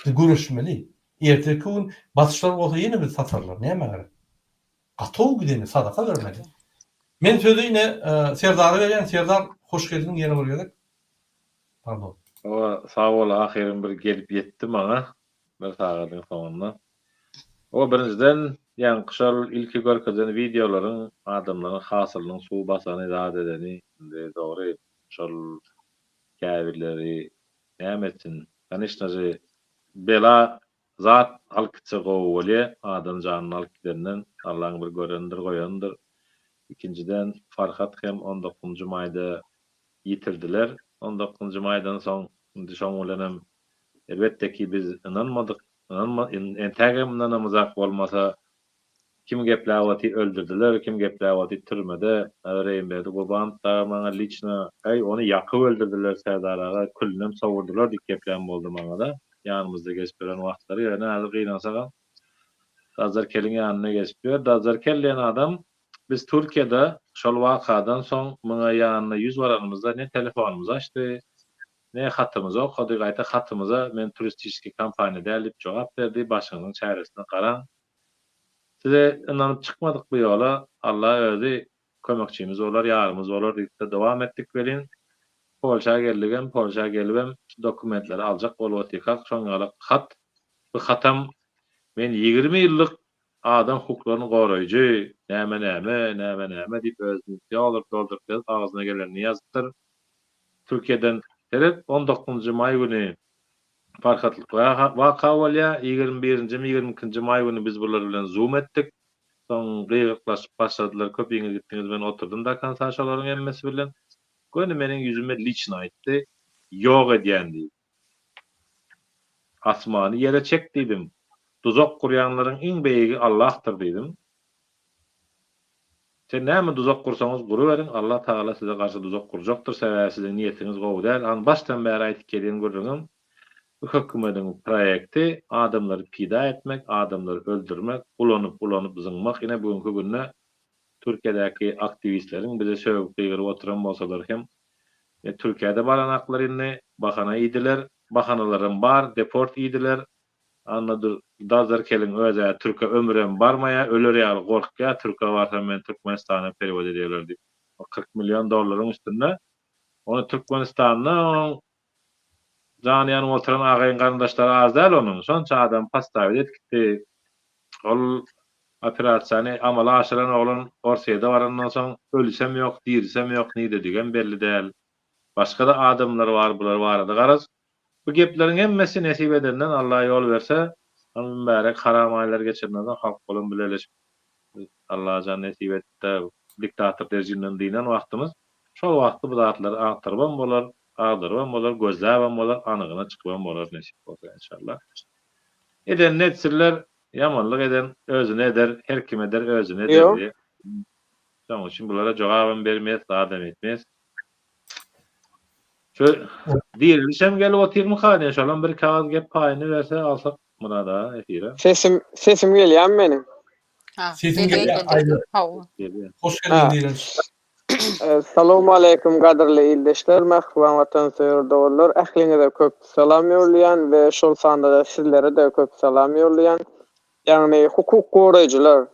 Biz göreşmeli. Ertirki gün basyşlar bolsa ýene bizi satarlar. Nämä gerek? Gatow gideni sadaka bermeli. Men sözi ine Serdara berýän. Serdar hoş geldiň ýene bir gezek. Pardon. Hawa sag bol ahyryn bir gelip ýetdi maňa bir sagadyň soňunda. Hawa birinjiden ýaňky şol ilki görkezen wideolaryň adamlaryň hasylynyň suw basany zat edeni indi dogry şol käbirleri näme etsin kanyşna je bela zat alyp gitse gowy bolýa adam janyny alyp gidenden Allaň bir görendir goýandyr ikinjiden Farhat hem on dokuzynjy maýda ýitirdiler on dokuzynjy maýdan soň indi şoň bilenem elbetde ki biz ynanmadyk ynanma entägem ynanamyzak bolmasa Kim gepläp otyr öldürdiler, kim gepläp otyr türmede. Reýimberdi Gurbanow dagy maňa liçno Äý, ony ýakyp öldürdiler Serdar aga, külünem sowurdylar diýip geplän boldy maňada, ýanymyzda gezip ýören wagtlary. Ýöne häzir gynansagam Dazar keliň ýanynda gezip ýör. Dazar kel diýen adam biz Türkiýede şol wakadan soň muňa ýanyna ýüz baranymyzda ne telefonymyzy açdy, ne hatymyzy okady, gaýta hatymyza men turistiçeskiý kompaniýa däl diýip jogap berdi, başyňyzyň çäresine garaň. Size ynanyp çykmadyk bu ýola, Alla özi kömekçimiz bolar, ýarymyz bolar diýip-de dowam etdik welin, Polşa geldigem, Polşa gelibem şu dokumentleri aljak bolup otyrkak şoň ýalak hat, bu hatam men 20 ýyllyk adam hukuklaryny goraýjy, näme-näme, näme-näme diýip özüni dolduryp-dolduryp ýazyp agzyna gelenini ýazypdyr. Türkiýeden seret, on dokuzynjy maý güni Farhatlyk waka bolýar. Ýigrimi birinjimi, ýigrimi ikinji maý güni biz bular bilen zoom etdik. Soň gygyryklaşyp başladylar, köpiňiz gitdiňiz, men oturdym do konsa şolaryň hemmesi bilen. Göni meniň ýüzüme liçno aýtdy, ýok edýän diýip. Asmany ýere çek diýdim. Duzak gurýanlaryň iň beýigi Allahdyr diýdim. Sen näme duzak gursaňyz guruberiň Allah Tagala size garşy duzak gurjakdyr sebäbi siziň niýetiňiz gowy däl an başdan bäri aýtyp gelýän gürrüňim bu hökümediň proýekti adamlary pida etmek adamlary öldürmek ulanyp ulanyp zyňmak ine bu günki günde Türkiýedäki aktiwistleriň bize sögüp gygyryp oturan bolsalar hem Türkiýede baranaklar indi bahana iýdiler bahanalaram bar deport iýdiler Annadur Dazar keliň özä türke ömürem barmaýa öler ýaly gorkýa türke barsam meni Türkmenistana perewod ederler diýip o 40 million dollaryň üstünde ony Türkmenistanda onuň jany ýanyp oturan agaýyn garyndaşlary az däl onuň şonça adam podstawit edip gitdi ol operasiýany amala aşyran oglan Orsýede barandan soň ölüsem ýok dirisem ýok niredigem belli däl başgada adamlar bar bular barada garaz Bu gepleriň hemmesi nesip edenden Alla ýol berse, ol mübärek haram aýlary geçenden soň halk bolan bileleşip Allajan nesip etde diktator rejimden dynan wagtymyz şol wagtda bu zatlary agtarybam bolar, agdarybam bolar, gözläbem bolar, anygyna çykybam bolar nesip bolsa enşalla. Edenini etsinler, ýamanlyk eden özüne eder, her kim eder özüne eder diýip. Şonuň üçin bulara jogabam bermeýäs, zadam etmeýäs. Şu dirilişem gelip otyrmyka diýen, şolam bir kagyz gep paýyny berse alsak Myrat aga efire. Sesim sesim gelýärmi meniň? Ha, Sesiň gelýär, gelýär, gelýär. Aýdar. Hawa. Gelýär. Hoş geldiň Diriliş. Salowmaleýkim gadyrly ildeşler, mähriban watansöýer doganlar, ähliňize köp salam ýollaýan we şol sanda-da sizlere-de köp salam ýollaýan. Ýagny hukuk goraýjylar,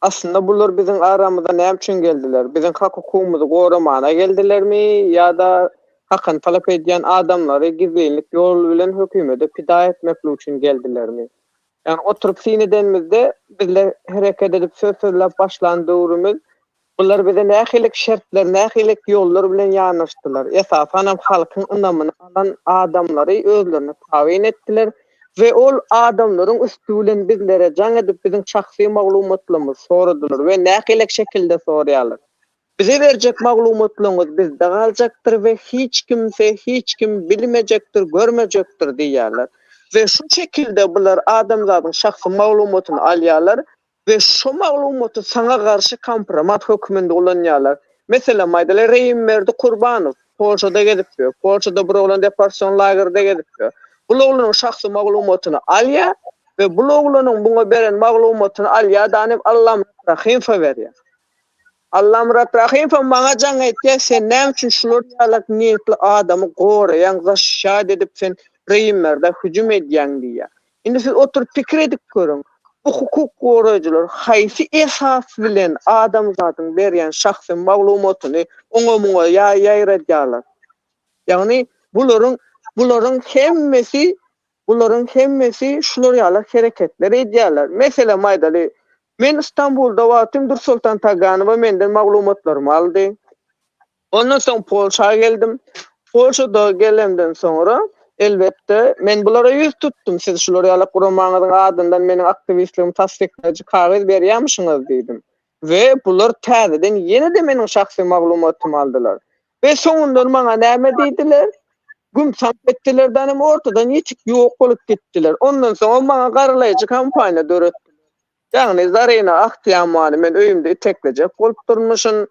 Aslynda bular biziň aramyza näme üçin geldiler? Biziň hak-hukugymyzy goramana geldilermi ýa-da hakyny talap edýän adamlary gizlinlik ýol bilen hökümede pida etmeklik üçin geldilermi? Ýagny oturyp syn edenimizde bizler hereket edip söz sözläp başlan döwrümiz bular bize nähili şertler, nähili ýollar bilen ýanaşdylar? Esasanam halkyň ynamyny alan adamlary özlerine tabyn etdiler We ol adamlaryň üsti bilen bizlere jaň edip biziň şahsy maglumatlarymyzy soradylar we nähilek şekilde soraýarlar. Bize berjek maglumatlaryňyz bizde galjakdyr we hiç kimse hiç kim bilmejekdir görmejekdir diýýärler. We şu şekilde bular adamzadyň şahsy maglumatyny alýarlar we şo maglumaty saňa garşy kompromat hökmünde ulanýarlar. Meselem aýdaly Reýimberdi Kurbanow Polşada gezip ýör. Polşada bir oglan deportasion lagerde gezip ýör. Bul oglanyň şahsy maglumatyny alýar we bul oglanyň buňa beren maglumatyny alýar da hem Allamyrat Rahymowa berýär. Allamyrat Rahymow maňa jaň etýär, sen näme üçin şular ýalak niýetli adamy goraýaň, zaşşat edip sen Reýimberdä hüjüm edýäň diýýär. Indi siz oturyp pikir edip görüň, bu hukuk goraýjylar haýsy esas bilen adamzadyň berýän şahsy maglumatyny oňa-muňa ýaýradýarlar? Ýagny bularyň bularyň hemmesi bularyň hemmesi şular ýaly hereketler edýärler. Meselem aýdaly, men Stambulda wagtym Dursoltan Taganowa menden maglumatlarymy aldy. Ondan soň Polşa geldim. Polşada gelemden soňra, elbetde, men bulara ýüz tutdum, siz şular ýaly guramaňyzyň adyndan meniň aktiwistligimi tassyklaýjy kagyz berýärmişiňiz diýdim. We bular täzeden ýene-de meniň şahsy maglumatymy aldylar. We soňundan maňa näme diýdiler? Güm-saňk etdiler-de, hem ortadan ýitip ýok bolup gitdiler. Ondan soňam maňa garalaýjy kampaniýa döretdiler. Ýagny Zarina Ahtiýamany men öýümde iteklejek bolup durmuşyn.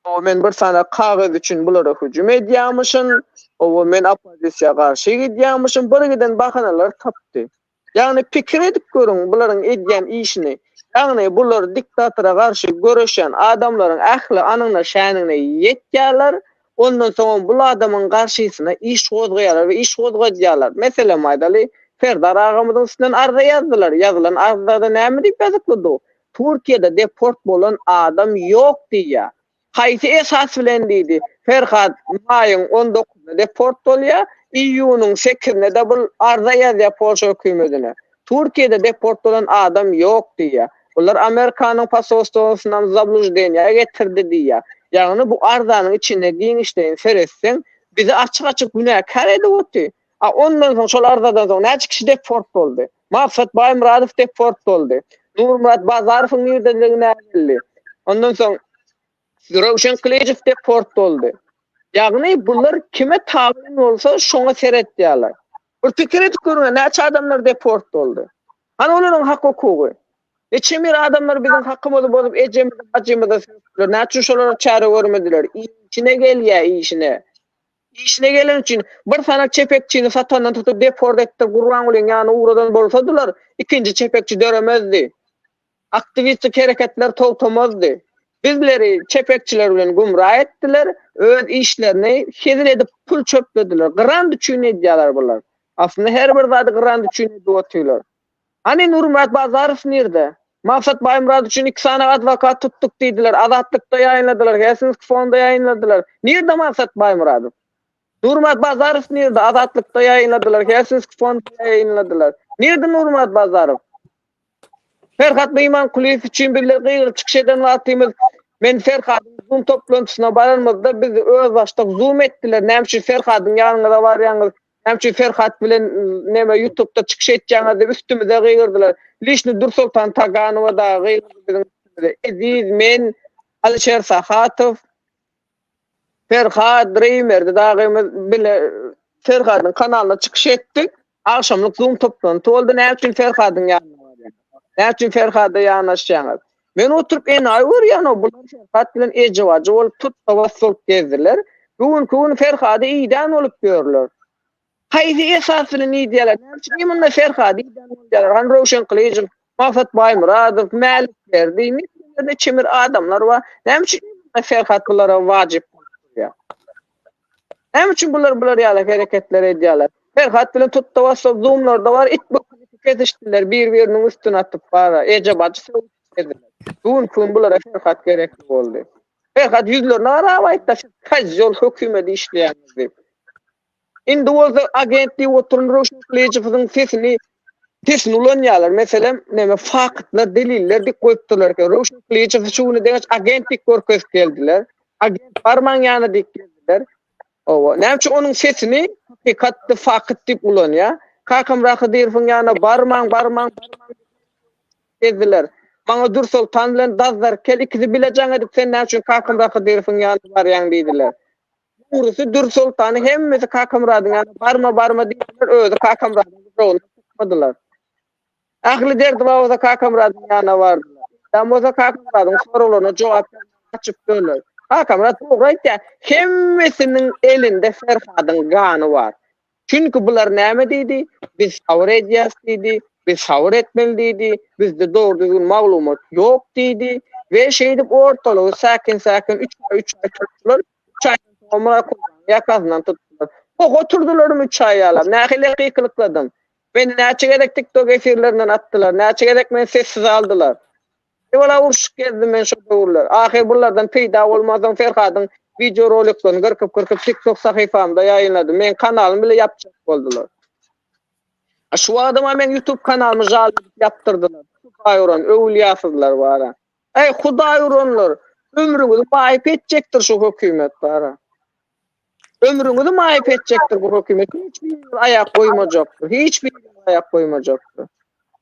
Oba men bir sany kagyz üçin bulara hüjüm edýärmişin. Oba men oppozisiýa garşy gidýärmişin. Bir giden bahanalar tapdy. Ýagny pikir edip görüň bularyň edýän işini. Ýagny bular diktatora garşy göreşýän adamlaryň ähli anyna şänigine ýetýärler. Ondan soňam bul adamyň garşysyna iş gozgaýarlar we iş gozgadýarlar. Meselem aýdaly, Serdar agamyzyň üstünden arza ýazdylar. Ýazylan arzada näme diýip ýazyklydy? Türkiýede deport bolan adam ýok diýýär. Haýsy esas bilen diýdi. Ferhat maýyň on dokuzynda deport bolýar, iýunyň sekizinde-de bul arza ýazýar Polşa hökümetine. Türkiýede deport bolan adam ýok diýýär. Bular Amerikanyň posolstwosyndan zabluždeniýa getirdi diýýär. Ýagny bu arzanyň içinde giňişleýin seretseň, bizi açyk-açyk günäkär edip otyr. A ondan soň şol arzadan soň näçe kişi deport boldy? Maksat Baýmyradow deport boldy. Nurmyrat Bazarowyň nirdedigi näbelli. Ondan soň Röwşen Gylyjow deport boldy. Ýagny bular kime tabyn bolsa şoňa seretýärler. Bir pikir edip görüň, näçe adamlar deport boldy. Hany olaryň hak-hukugy? Neçe bir adamlar biziň hakymyzy bozup ejemizi bajymyzy sökdüler. Näme üçin şolara çäre görmediler? Işine gelýä işine. Işine gelen üçin bir sanak çepekçini satandan tutup deport etdirip Gurbangulyň ýanyna ugradan bolsadylar, ikinji çepekçi döremezdi. Aktiwistik hereketler togtamazdy. Bizleri çepekçiler bilen gümra etdiler, öz işlerini hezil edip pul çöplediler. Grant üçin edýärler bular. Aslynda her bir zady grant üçin edip otyrlar. Hany Nurmyrat Bazarow nirde? Maksat Baýmyrat üçin iki sany adwokat tutduk diýdiler. Azatlykda ýaýynladylar, Helsinki fonda ýaýynladylar. Nirde Maksat Baýmyradow? Nurmyrat Bazarow nirde? Azatlykda ýaýynladylar, Helsinki fonda ýaýynladylar. Nirde Nurmyrat Bazarow? Ferhat Mymankulyýew üçin bizler gygyryp çykyş eden wagtymyz men Ferhadyň Zoom toplantysyna baranymyzda bizi özbaşdak Zoom etdiler. Näme üçin Ferhadyň ýanyňyza barýaňyz? Näme üçin Ferhat bilen neme YouTube'da çykyş etýäňiz diýip üstümize gygyrdylar. Lişni Dursoltan Taganowa dagy gygyrdy biziň üstümize. Eziz, men, Alyşer Sahatow, Ferhat, Reýmerdi dagymyz bile Ferhadyň kanalyna çykyş etdik. Agşamlyk Zoom toplanty boldy. Näme üçin Ferhadyň ýanyna barýaňyz? Näme üçin Ferhada ýanaşýaňyz? Men oturyp enaýy görýän-ow, bular Ferhat bilen eje-bajy bolup tutda-bas bolup gezdiler. Bu günki gün Ferhady iýdän bolup ýörler. Haýsy esas bilen iýdýärler? Näme üçin munda Ferhady iýdän bolýarlar? Hany Röwşen Gylyjow, Maksat Baýmyradow, Mälik Berdi, niçe bir adamlar bar. Näme üçin Ferhat bulara wajyp bolup durýar? Näme üçin bular bular ýaly hereketler edýärler? Ferhat bilen tutda basda zoomlarda bar, it bokun kesişdiler, bir-biriniň üstüne atyp bara, eje-bajy sögüşip gezdiler. Bu günki gün bulara Ferhat gerekli boldy. Ferhat ýüzlerine garap aýtdy, siz kozýol hökümede işleýäňiz diýip. Indi bolsa agent diýip oturan Röwşen Gylyjowyň sesini sesini ulanýarlar. Meselem, näme faktlar, deliller diýip goýupdyrlar eken. Röwşen Gylyjowy şu güne deňeç agent diýip görkezip geldiler. Agent barmaň ýanyna diýip geldiler. Owa, näme üçin onuň sesini hakykatdy, fakt diýip ulanýar. Kakamyrat Hydyrowyň ýanyna barmaň, barmaň, barmaň gezdiler. Maňa Dürsoltan bilen Dazzarkel ikisi bile jaň edip sen näme üçin Kakamyrat Hydyrowyň ýanyna barýaň diýdiler. Dogrusy Dürsoltany hemmesi Kakamyradyň ýanyna barma barma diýdiler, özi Kakamyradyň gujagyndan çykmadylar. Ähli derdi bar bolsa Kakamyradyň ýanyna bardylar. Ýa bolsa Kakamyradyň soraglaryna jogap bermän gaçyp döndüler. Kakamyrat dogry aýtýar, hemmesiniň elinde Ferhadyň gany bar. Çünki bular näme diýdi? Biz sabyr edýäs diýdi, biz sabyr etmeli diýdi, bizde dogry-düzgün maglumat ýok diýdi we şeýdip ortalygy säkin-säkin üç aý, üç aý tutdular. Üç aýdan soň Myrat Kurbanyň ýakasyndan tutdular. Goh oturdylarmy üç aý ýalap? Nähili gykylykladym? Meni näçe gezek TikTok efirlerinden atdylar, näçe gezek meni sessiz aldylar. Ewela urşup gezdim men şo döwürler. Ahyr bulardan peýda bolmansoň Ferhadyň wideo roliklerini gyrkyp-gyrkyp TikTok sahypamda ýaýynladym. Meň kanalymy bile ýapjak boldular. A şu wagtam meň YouTube kanalymy žal edip ýapdyrdylar. Hudaý uran öwülýasyzlar bara. Eý Hudaý uranlar, ömrüňizi maýyp etjekdir şu hökümet bara. Ömrüňizi maýyp etjekdir bu hökümet. Hiç biriňiz aýak goýmajakdyr. Hiç biriňiz aýak goýmajakdyr.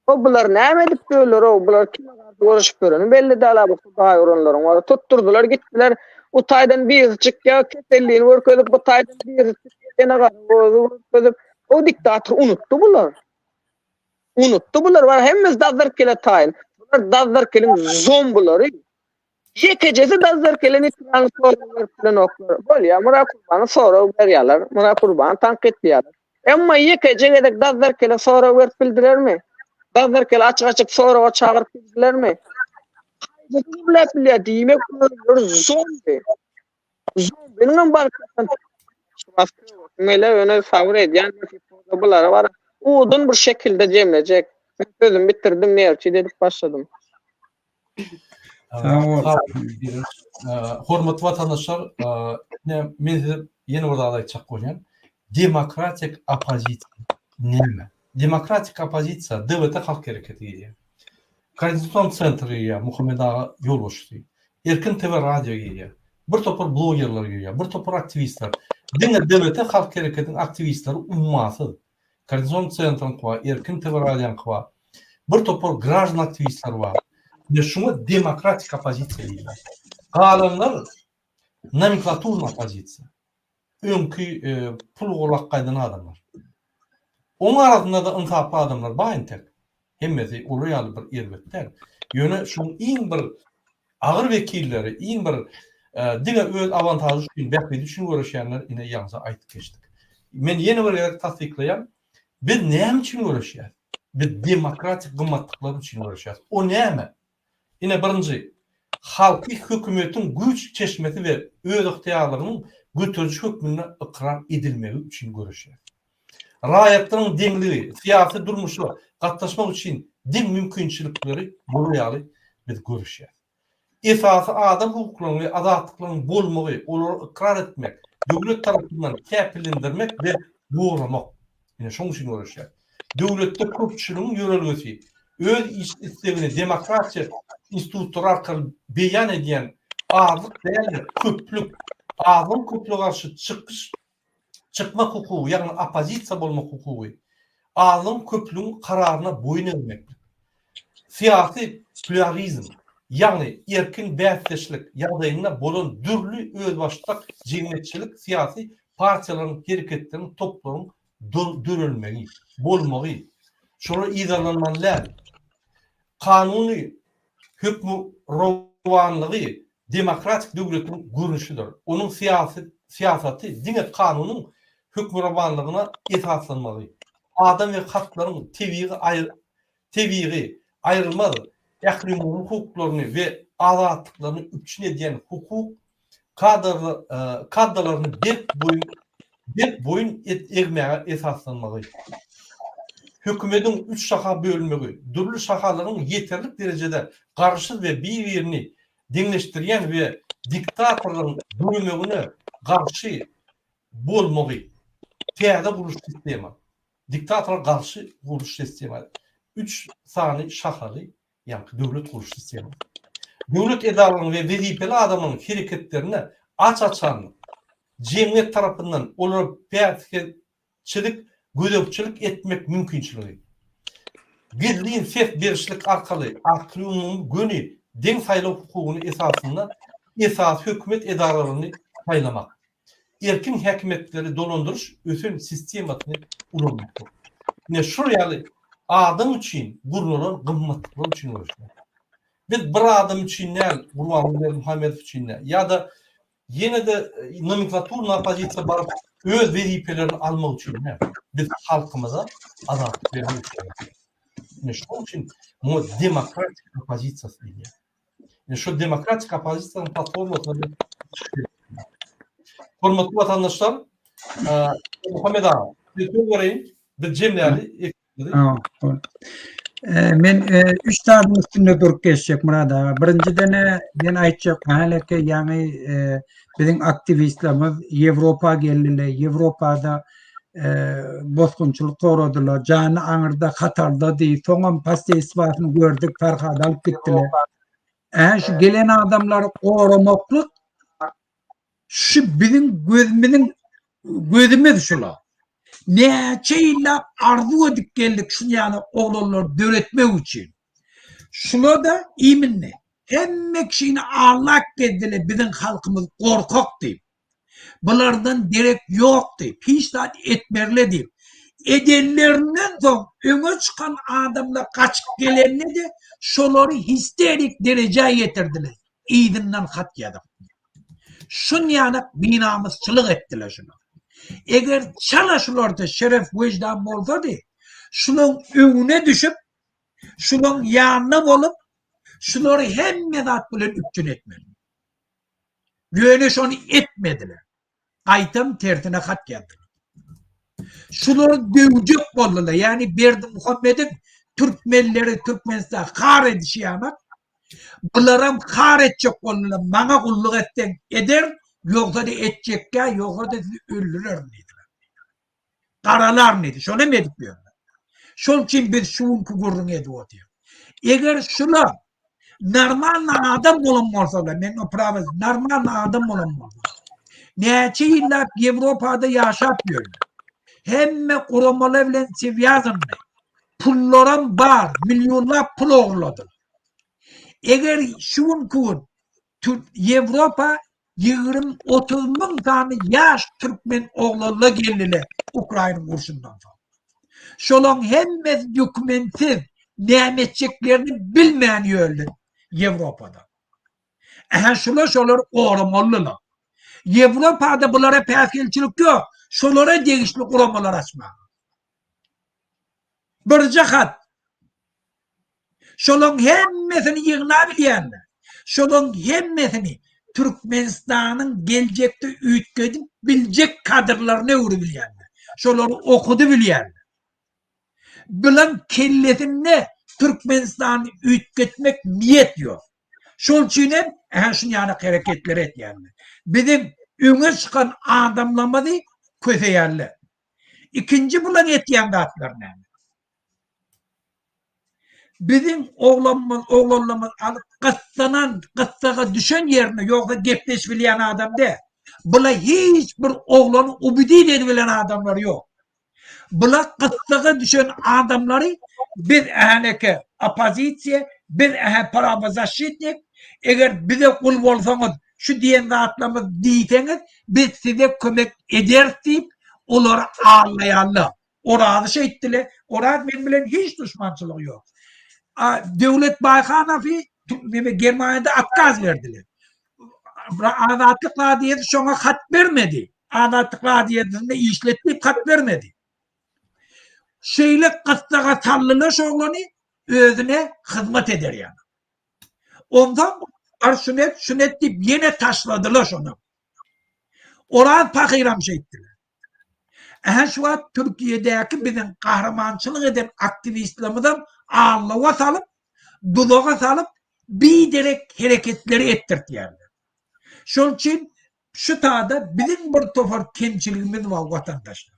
O bular näme edip ýörler-ow? Bular kime garşy göreşip ýöreni belli däl-ä bu hudaý uranlaryň. Olar tutdurdylar gitdiler. U taýdan birisi çykýar, kesellini görkezip, bu taýdan birisi çykýar, ýene gara gözi görkezip. O diktator unutdy bular. Unutdy bular. Bar hemmesi dazzarkele taýyn. Bular dazzarkeliň zombulary. Ýekejesi Dazzarkele Nitrany sorag berip bilenoklar. Bolýar, Myrat Gurbana sorag berýärler, Myrat Gurbany tankytlaýarlar. Emma ýekeje gezek Dazzarkele sorag berip bildilermi? Dazzarkele açyk-açyk soraga çagyryp bildilermi? Haýsysy gürläp bilýär? Diýmek, özleri zombi. Zombiniňem baryp Mele ýöne sabyr edýän bulara bar. Uzyn bir şekilde jemlejek. Men sözümi bitirdim, nerçi edip başladym. Sag bol. Hormatly watandaşlar, ine men size ýene bir zat aýtjak bolýan. Demokratik oppozisiýa näme? Demokratik oppozisiýa DWT halk hereketi girýär. Konstitusion sentr girýär, Muhammet aga ýolbaşçysy. Erkin TV radio girýär. Bir topar blogerler girýär, bir topar aktiwistler. Diňe DWT halk hereketiniň aktiwistleri ummasyz. Koordinasion sentryňky bar, Erkin TV radioňky bar. Bir topar graždan aktiwistler bar. Ine şuňa demokratik oppozisiýa diýilýär. Galanlar nomenklaturny oppozisiýa. Öňki pul golak gaýdan adamlar. Oň arasynda-da ynsaply adamlar bar entek. Hemmesi olar ýaly bir erbet däl. Ýöne şuň iň bir agyr wekilleri, iň bir diňe öz awantažy üçin, bähbidi üçin göreşýänler ine ýaňja aýdyp geçdik. Men ýene bir gezek tassyklaýan, biz näme üçin göreşýäs? Biz demokratik gymmatlyklar üçin göreşýäs. O näme? Ine birinji, halky hökümetiň güýç çeşmesi we özygtyýarlygynyň göteriji hökmünde ykrar edilmegi üçin göreşýär. Raýatlaryň deňligi, syýasy durmuşa gatnaşmak üçin deň mümkinçilikleri bolar ýaly biz göreşýäris. Esasy adam hukuklarynyň we azatlyklarynyň bolmagy, olary ykrar etmek, döwlet tarapyndan kepillendirmek we goramak. Ine şoň üçin göreşýäris. Döwletde köpçüligiň ýörelgesi, öz islegini demokratiýa institutlary arkaly beýan edýän azlyk däl-de, köplük, azlygyň köplüge garşy çykyş çykmak hukugy, ýagny oppozisiýa bolmak hukugy, azlygyň köplügiň kararyna boýun egmeklik. Syýasy plýuralizm, ýagny erkin bäsdeşlik ýagdaýynda bolan dürli özbaşdak jemgyýetçilik-syýasy partiýalaryň, hereketleriň, toplaryň dörelmegi, bolmagy, şolar yzarlanmaly däl. Kanuny hökmürowanlygy demokratik döwletiň görnüşidir. Onuň syýasy syýasaty diňe kanunyň hökmürowanlygyna esaslanmagy, adam we haklaryň tebigy tebigy, aýrylmaz ählumumy hukuklaryny we azatlyklaryny üpjün edýän hukuk kadalaryny berk boýun berk boýun egmäge esaslanmagy. Hökümediň üç şaha bölünmegi, dürli şahalaryň ýeterlik derejede garaşsyz we bir-birini deňleşdirýän we diktatorlaryň döremegine garşy bolmagy, täze gurluş sistema, diktatora garşy gurluş sistema, üç sany şahaly ýaňky döwlet gurluş sistemasy. Döwlet edaralarynyň we wezipeli adamlaryň hereketlerine aç-açanlyk, jemgyýet tarapyndan olara päsgelçilik, gözegçilik etmek mümkinçiligi. Gizlin ses berişlik arkaly ähliumumy göni deň saýlaw hukugyny esasynda esasy hökümet edaralaryny saýlamak. Erkin häkimiýetleri dolandyryş ösen sistemasyny ulanmakdyr. Ine şul ýaly adam üçin gurnalan gymmatlyklar üçin göreşmek. Biz bir adam üçin däl, Gurbanguly Berdimuhamedow üçin däl, ýa-da ýene-de nomenklaturny oppozisiýa baryp öz wezipelerini almak üçin däl. Biz halkymyza azatlyk bermek üçin. Ine şonuň üçin muňa demokratik oppozisiýasy diýilýär. Ine şu demokratik oppozisiýanyň platformasyna biz çykyş edýäris. Hormatly watandaşlar, Muhammet aga, size söz bereýin. Biz jemläli Men üç zadyň üstünde durup geçjek Myrat aga. Birinjiden men aýtjak häleki ýaňy biziň aktiwistlerimiz Ýewropa geldiler. Ýewropada bosgunçylyk soradylar. Jany aňyrda hatarda diýip, soňam posteýstwasyny gördük, Farhady alyp gitdiler. Ä şu gelen adamlary goramaklyk şu biziň gözümiziň gözümiz şula. Näçe ýyllap arzuw edip geldik şuny ýaly oglanlary döretmek üçin. Şula-da iminli. Hemme kişini allap gezdiler biziň halkymyz gorkak diýip. Bulardan derek ýok diýip, hiç zat etmerle diýip. Edenlerinden soň öňe çykan adamlar gaçyp gelende-de şolary histerik derejä ýetirdiler. Yzyndan hat ýazyp. Şunýanak binamysçylyk etdiler şular. Eger çala şularda şeref weždan bolsady, şulaň öňüne düşüp, şulaň ýanynda bolup, şulary hemme zat bilen üpjün etmeli. Ýöne şony etmediler. Gaýtam tersine hat ýazdylar. Şulary döwjek boldular. Ýagny Berdimuhamediň türkmenleri Türkmenistan har edişi ýaly bularam har etjek boldular. Maňa gulluk etseň ederin, ýogsa-da etjekgä, ýogsa-da sizi öldürerin diýdiler. Garalaryn diýdi. Şony hem edip ýörler. Şol üçin biz şu günki gürrüňi edip otyrys. Eger şular normalny adam bolan bolsalar, men o prawo normalny adam bolan bolsa, näçe ýyllap Ýewropada ýaşap ýörler. Hemme guramalar bilen swýazanly. Pullaram bar, millionlap pul ogurladylar. Eger şu günki gün Ýewropa 20-30 müň sany ýaş türkmen oglanlar geldiler Ukraina urşundan soň. Şolaň hemmesi dokumentsiz. Näme etjeklerini bilmän ýörler Ýewropada. Ähä şular şolary goramalydylar. Ýewropada bulara päsgelçilik ýok, şolara degişli guramalar açmaga. Birje hat. Şolaň hemmesini ýygnabilýänler. Şolaň hemmesini Türkmenistanyň geljekde üýtgedip biljek kadrlaryna öwrübilýänler. Şolary okudybilýänler. Bulaň kellesinde Türkmenistany üýtgetmek niýet ýok. Şol üçin hem ähä şun ýaly hereketleri etýärler. Biziň öňe çykan adamlarymyzy köseýärler. Ikinji bulaň etýän zatlary näme? Biziň oglanymyz, oglanlarymyz alyp gyssanan, gyssaga düşen ýerinde ýogsa gepleşip bilýän adam däl. Bula hiç bir oglany ubidit edibilen adamlar ýok. Bula gyssaga düşen adamlary biz ähäneke oppozisiýa, biz ähä prawozaşşitnik, eger bize gul bolsaňyz, şu diýen zatlarymyz diýseňiz, biz size kömek ederis diýip, olary aldaýarlar. Orazy şeýtdile. Oraz men bilen hiç duşmançylygy ýok. A Döwlet Baýhanowy neme Germaniýada otkaz berdiler. Azatlyk radiosy şoňa hat bermedi. Azatlyk radiosynda işlet diýip hat bermedi. Şeýle gyssaga saldylar şu oglany özüne hyzmat eder ýaly. Onsoň bar şuny et, şuny et diýip ýene taşladylar şony. Oraz pahyram şeýtdiler. Ähä şu wagt Türkiýedäki biziň gahrymançylyk eden aktiwistlerimizem aldawa salyp, duzaga salyp biderek hereketleri etdirtýärler. Şol üçin şu tada biziň bir topar kemçiligimiz bar watandaşlar.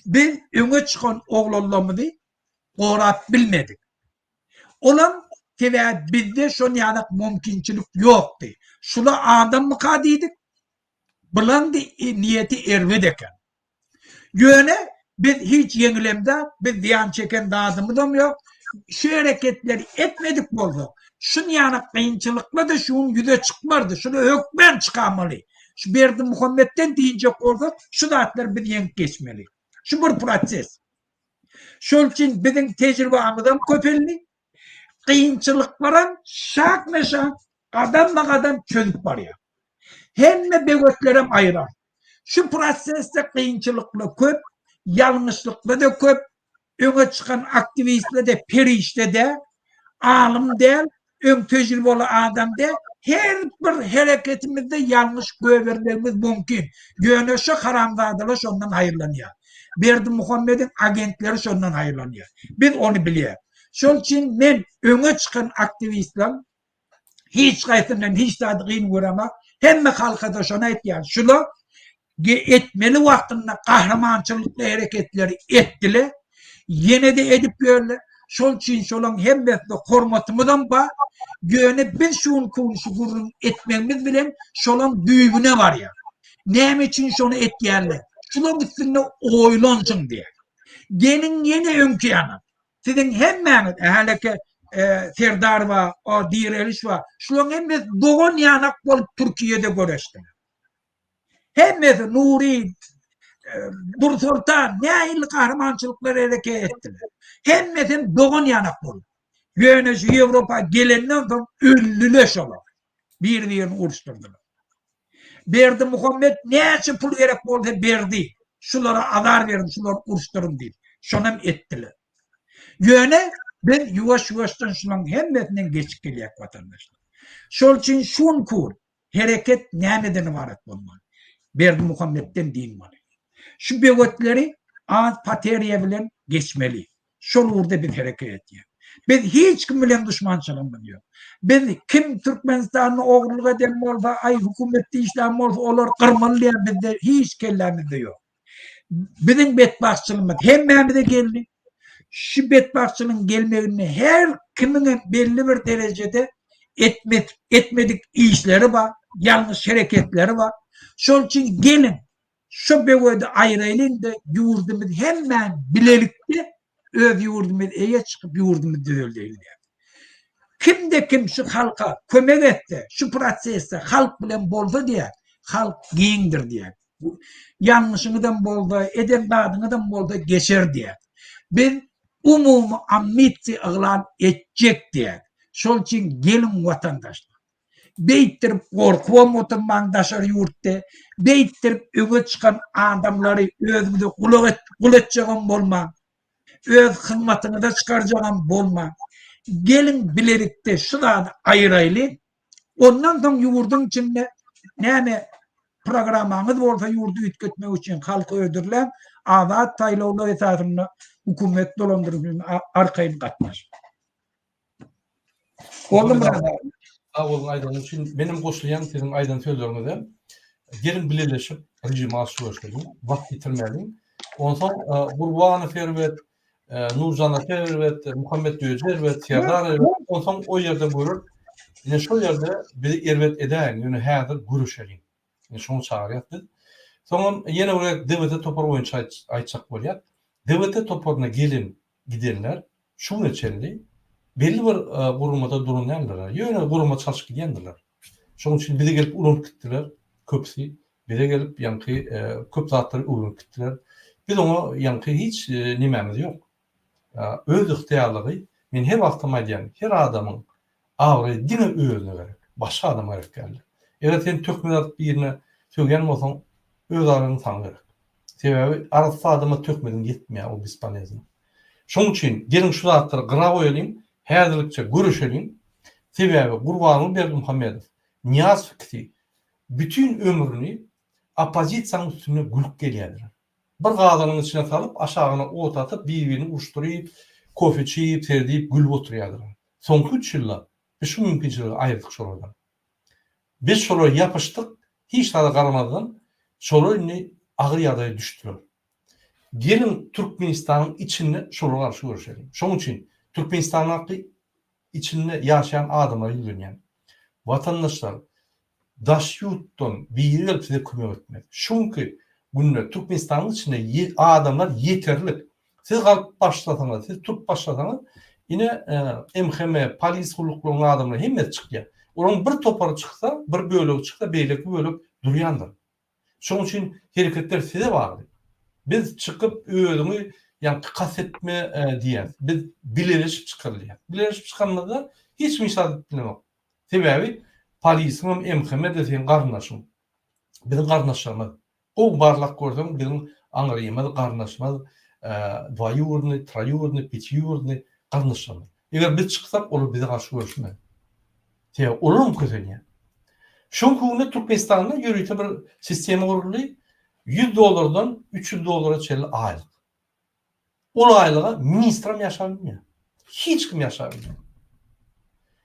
Biz öňe çykan oglanlarymyzy gorap bilmedik. Olam sebäbi bizde şon ýalak mümkinçilik ýokdy. Şula adammyka diýdik, Bilaň niýeti erbet eken. Ýöne biz hiç ýeňilemzok, biz zyýan çeken zadymyzam ýok. Şu hereketleri etmedik bolsak, şunýaly kynçylyklar-da şu gün ýüze çykmardy. Şuny hökmän çykarmaly. Şu Berdimuhametden dynjak bolsak, şu zatlary biz ýeňip geçmeli. Şu bir proses. Şol üçin biziň tejribamyzam köpeldi. Kynçylyklaram şakme-şak, gadam-gadam çözüp barýar. Hemme böwetlerem aýrar. Şu prosesde kynçylyklar köp, ýalňyşlyklar-da köp, öňe çykan aktiwistler-de perişde däl, alym däl, öň tejribeli adam däl, her bir hereketimizde ýalňyş goýbermegimiz mümkin. Ýöne şu haramzadalar şondan haýyrlanýar. Berdimuhamediň agentleri şondan haýyrlanýar. Biz ony bilýäris. Şol üçin men öňe çykan aktiwistleň hiç haýsyndan hiç zady gyn göremok. Hemme halka-da şony aýtýan. Şular etmeli wagtynda gahrymançylykly hereketleri etdiler. Ýene-de edip ýörler. Şol üçin şolaň hemmesine hormatymyzam bar. Ýöne biz şu günki gün şu gürrüň etmegimiz bilen şolaň düýbüne barýar. Näme üçin şony etýärler? Şulaň üstünde oýlanşyň diýýär. Geliň ýene öňki ýana. Siziň hemmäňiz, häleki Serdar bar, o Direliş bar. Şulaň hemmesi dogan ýanak bolup Türkiýede göreşdiler. Hemmesi Nury, Dursoltan nähili gahrymançylyklar hereket etdiler. Hemmesem dogan ýanak bolup. Ýöne şu Ýewropa gelenden soň öldüler şolar. Bir-birini uruşdyrdylar. Berdimuhamet näçe pul gerek bolsa berdi. Şulara azar beriň, şulary uruşdyryň diýip. Şonam etdiler. Ýöne biz ýuwaş-ýuwaşdan şularyň hemmesinden geçip gelýäk watandaşlar. Şol üçin şu günki hereket nämeden ybarat bolmaly? Berdimuhametden dynmaly. Şu böwetleri az poteriýa bilen geçmeli. Şol ugurda biz hereket etýäs. Biz hiç kim bilen duşmançylygymyz ýok. Biz kim Türkmenistanda ogurlyk eden bolsa, aý hökümetde işlän bolsa olar gyrmaly diýen bizde hiç kellämizde ýok. Biziň betbagtçylygymyz hemmämize geldi. Şu betbagtçylygyň gelmeginde her kimiňem belli bir derejede etmek etmedik işleri bar, ýalňyş hereketleri bar. Şol üçin geliň Şu böwedi aýraýlyň-da ýurdumyz hemmäň bilelikde öz ýurdumyz eýe çykyp ýurdumyzy düzeldeýli diýýär. Kimde kim şu halka kömek etse, şu prosesde halk bilen bolsa diýýär, halk giňdir diýýär. Ýalňyşyňyzam bolsa, eden zadyňyzam bolsa geçer diýýär. Biz. Umumy amnistiýa yglan etjek diýýär. Şol üçin geliň watandaşlar. Beýtdirip gorkubam oturmaň daşary ýurtda. Beýtdirip öňe çykan adamlary özüňize gulak et, gul etjegem bolmaň. Öz hyzmatyňyza çykarjagam bolmaň. Geliň bilelikde şu zady aýyraýly. Ondan soň ýurduň içinde näme programmaňyz bolsa ýurdy üýtgetmek üçin halky hödürläň, azat saýlawlar esasynda hökümet dolandyryşyna arkaýyn gatnaşyň. Boldy Myrat aga. Sag boluň aýdanyňyz üçin. Menem goşulýan siziň aýdan sözleriňize. Geliň bileleşip režime garşy göreşeliň. Wagt ýitirmäliň. Onsoň Gurbanow erbet, Nurjan ata erbet, Muhammet Döji erbet, Serdar erbet. Onsoň o ýerde görür. Ine şol ýerde bizi erbet edäýiň, ýöne häzir göreşeliň. Ine şoňa çagyrýas biz. Soňam ýene bir gezek DWT topary boýunça aýtjak bolýas. DWT toparyna gelen gidenler şu güne çenli belli bir guramada duran däldirler. Ýöne gurama çalşyp gidýändirler. Şonuň üçin bize gelip ulanyp gitdiler köpüsi. Bize gelip ýaňky köp zatlary öwrenip gitdiler. Biz oňa ýaňky hiç nemämiz ýok. Öz ygtyýarlygy, men her wagtam aýdýan, her adamyň abraýy diňe özüne gerek, başga adama gerek däldir. Eger sen töhmet atyp birine sögýän bolsaň, öz abraýyň saňa gerek. Sebäbi arassa adama töhmediň ýetmeýär, ol bespolezno. Şonuň üçin geliň şu zatlary gyra goýalyň, häzirlikçe göreşeliň. Sebäbi Gurbanguly Berdimuhamedow, Nyýazow ikisi bütin ömrüni oppozisiýanyň üstünde gülüp gelýärdiler. Bir gazanyň içine salyp, aşagyna ot atyp, bir-birini uruşdyryp, kofe içip, serdip, gülüp oturýardylar. Soňky üç ýylda biz şu mümkinçiligi aýyrdyk şolardan. Biz şolara ýapyşdyk, hiç zada garamazdan, şolar indi agyr ýagdaýa düşdüler. Geliň Türkmenistanyň içinde şolara garşy göreşeliň. Şonuň üçin Türkmenistandaky içinde ýaşaýan adamlara ýüzlenýän. Watandaşlar, daş ýurtdan biri gelip size kömek etmez. Şu günki günde Türkmenistanyň içinde adamlar ýeterlik. Siz galyp başlasaňyz, siz turup başlasaňyz, ine MHM, polis gulluklarynyň adamlary hemmesi çykýar. Olaryň bir topary çyksa, bir bölegi çyksa, beýleki bölek durýandyr. Şonuň üçin hereketler size bagly. Biz çykyp özüňi ýaňky kast etme diýýäs. Biz bileleşip çykaly diýýäs. Bileleşip çykanymyzda hiç kim hiç zat edip bilenok. Sebäbi polisiňem MHM-de seň garyndaşyň. Biziň garyndaşlarymyz. Gowy barlap görseň biziň aňrymyz, garyndaşymyz dwaýurny, troýurny, pitiýurny garyndaşlarymyz. Eger biz çyksak olar bize garşy göreşmez. Sebäbi olaram kösenýär. Şu günde Türkmenistanda ýörite bir sistema guruldy. 100 dollardan 300 dollara çenli aýlyk. Ol aýlyga ministram ýaşap bilmeýär. Hiç kim ýaşap bilmeýär.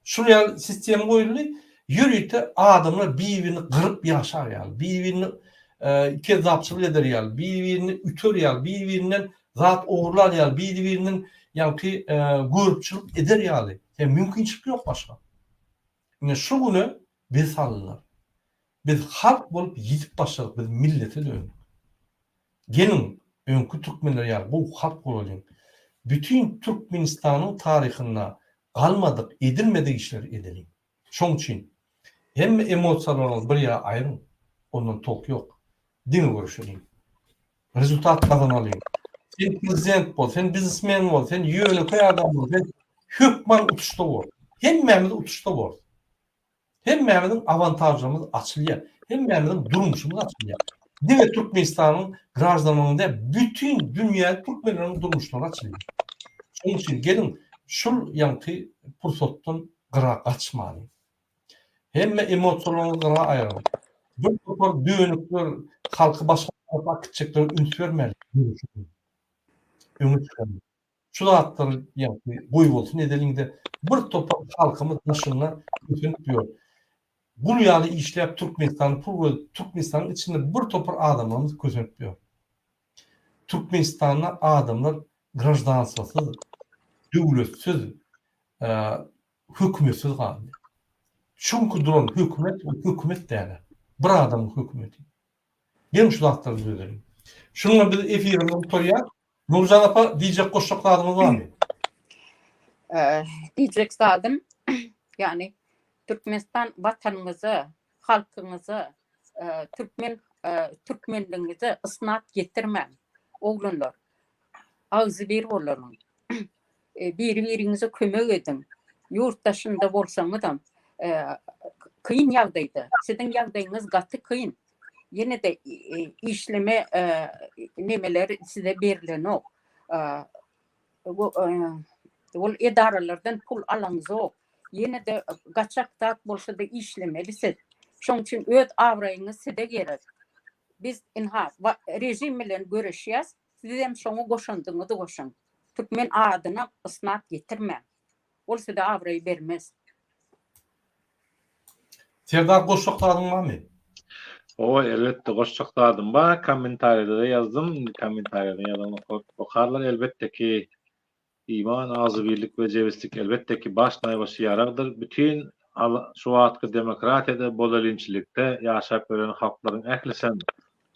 Şul ýaly sistema goýuldy. Ýörite adamlar bir-birini gyryp ýaşar ýaly, bir-birini kezzapçylyk eder ýaly, bir-birini üter ýaly, bir-birinden zat ogurlar ýaly, bir-birinden ýaňky görüpçilik eder ýaly. Ýa mümkinçilik ýok başga. Ine şu güne bizi saldylar. Biz halk bolup ýitip başladyk, biz millete döndük. Geliň, öňki türkmenler ýaly gowy halk bolalyň. Bütin Türkmenistanyň taryhynda galmadyk, edilmedik işleri edeliň. Şoň üçin hemme emosiýalaryňyzy bir ýere aýryň, ondan tolk ýok. Diňe göreşeliň. Rezultat gazanalyň. Sen prezident bol, sen biznesmen bol, sen ýönekeý adam bol, sen hökman utuşda bol. Hemmämiz utuşda borus. Hemmämiziň awantažlarymyz açylýar. Hemmämiziň durmuşymyz açylýar. Diňe Türkmenistanyň graždanlarynyň däl, bütin dünýä türkmenleriniň durmuşlary açylýar. Şonuň üçin geliň şul ýaňky pursatdan gyra gaçmalyň. Hemme emosiýalaryňyzy gyra aýryň. Bir topar dönükler halky başga tarapa akitjeklere üns bermäliň. Öňe çykalyň. Şu zatlary ýaňky goýbolsun edeliňde bir topar halkymyz daşynda kösenip ýör. Gul ýaly işläp Türkmenistany pul gözüp Türkmenistanyň içinde bir topar adamlarymyz kösenip ýör. Türkmenistanda adamlar graždanstwasyz, döwletsiz, hökümetsiz galdy. Çünki duran hökümet ol hökümet däl. Bir adamyň hökümeti. Geliň şu zatlary düzedeliň. Şunuň bilen biz efirimizi gutarýas. Nurjan apa diýjek goşjak zadyňyz barmy? Diýjek zadym, ýagny Türkmenistan watanyňyza, halkyňyza, türkmen türkmenligiňize ysnat getirmäň. Oglanlar, agzybir bolalyň. Biri-biriňize kömek ediň. Ýurt daşynda bolsaňyzam, kyn ýagdaýda. Siziň ýagdaýyňyz gaty kyn. Ýene-de işleme nemeleri size berilenok. Ol edaralardan pul alaňzok. Ýene-de gaçak zat bolsa-da işlemeli siz. Şoň üçin öz abraýyňyz size gerek. Biz ynha režim bilen göreşýäs, sizem şoňa goşandyňyzy goşuň. Türkmen adyna ysnat getirmäň. Ol size abraý bermez. Serdar goşjak zadyň barmy? Hawa elbetde goşjak zadym bar. Kommentariýada-da ýazdym. Indi kommentariýadan ýazan okarlar elbetde ki Iman, agzybirlik we jebislik elbetde ki baş naýbaşy ýaragdyr. Bütin şu wagtky demokratiýada, bolelinçilikde ýaşap ýören halklaryň ählisem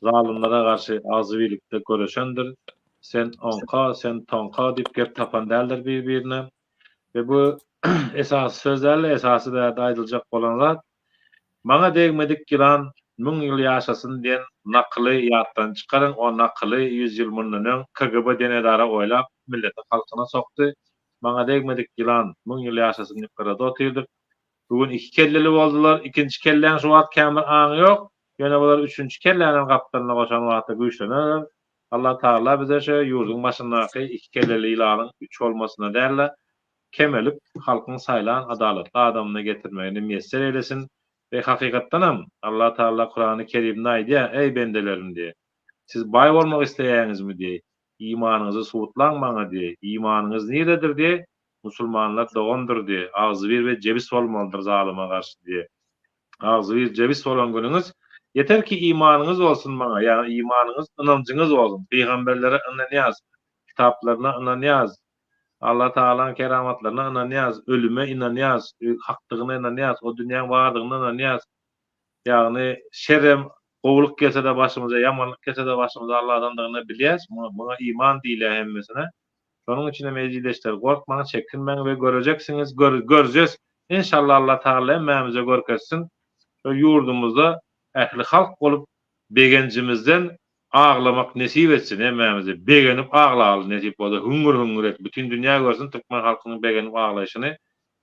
zalymlara garşy agzybirlikde göreşendir. Sen oňka, sen toňka diýip gep tapan däldir bir-birine. We bu esasy söz dälde, esasy bärde aýdyljak bolan zat, Maňa degmedik ýylan müň ýyl ýaşasyn diýen nakyly ýatdan çykaryň, o nakyly ýüz ýyl mundan öň KGB diýen edara oýlap, milletiň halkyna sokdy. Maňa degmedik ýylan müň ýyl ýaşasyn diýip gyrada otyrdyk. Bu gün iki kelleli boldular. Ikinji kelläň şu wagt kän bir aňy ýok. Ýöne bular üçünji kellänem gapdalyna goşan wagtda güýçlenerler. Allah Tagala bize şu ýurduň başyndaky iki kelleli ýylanyň üç bolmasyna däl-de, kemelip, halkyň saýlan adalatly adamyny getirmegini miýesser eýlesin we hakykatdanam Allah Tagala Kurany Kerimde aýdýar, Eý bendelerim diýe, siz baý bolmak isleýäňizmi diýe, imanyňyzy subutlaň maňa diýe, imanyňyz niredir diýe, musulmanlar dogandyr diýe, agzybir we jebis bolmalydyr zalyma garşy diýe. Agzybir jebis bolan günüňiz, ýeter ki imanyňyz bolsun maňa, ýagny imanyňyz, ynanjyňyz bolsun, pygamberlere ynanýas, kitaplaryna ynanýas, Allah Tagalaň keramatlaryna ynanýas, ölüme ynanýas, hakdygyna ynanýas, o dünýäň bardygyna ynanýas. Ýagny şerem, gowulyk gelse-de başymyza, ýamanlyk gelse-de başymyza Allahdandygyny bilýäs. Muňa, muňa iman diýilýär hemmesine. Şonuň üçin hem eziz gorkmaň, çekinmäň we görejeksiňiz, gör, görjes. Enşallah Allah Tagala hemmämize görkezsin. Şu ýurdumyzda ähli halk bolup begenjimizden aglamak nesip etsin hemmämize begenip aglaly nesip bolsa hüňňür hüňňür et bütin dünýä görsün türkmen halkynyň begenip aglaýşyny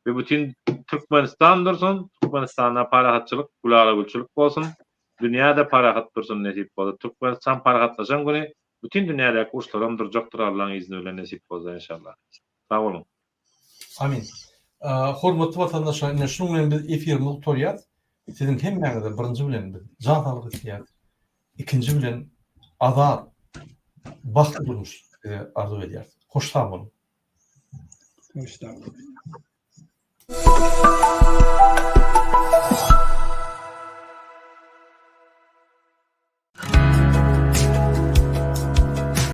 we bütin Türkmenistan dursun Türkmenistanda parahatçylyk gülala gülçülik bolsun dünýäde parahat dursun nesip bolsa Türkmenistan parahatlaşan güni bütin dünýädäki uruşlaram durjakdyr Allaň izni bilen nesip bolsa enşallah sag boluň. Amin. Hormatly watandaşlar ine şunuň bilen biz efirimizi gutarýas. Siziň hemmäňize birinji bilen biz jan saglyk isleýäris. Ikinji bilen azat, bagtly durmuş size arzuw edýäris. Hoş sag boluň. Hoş sag boluň.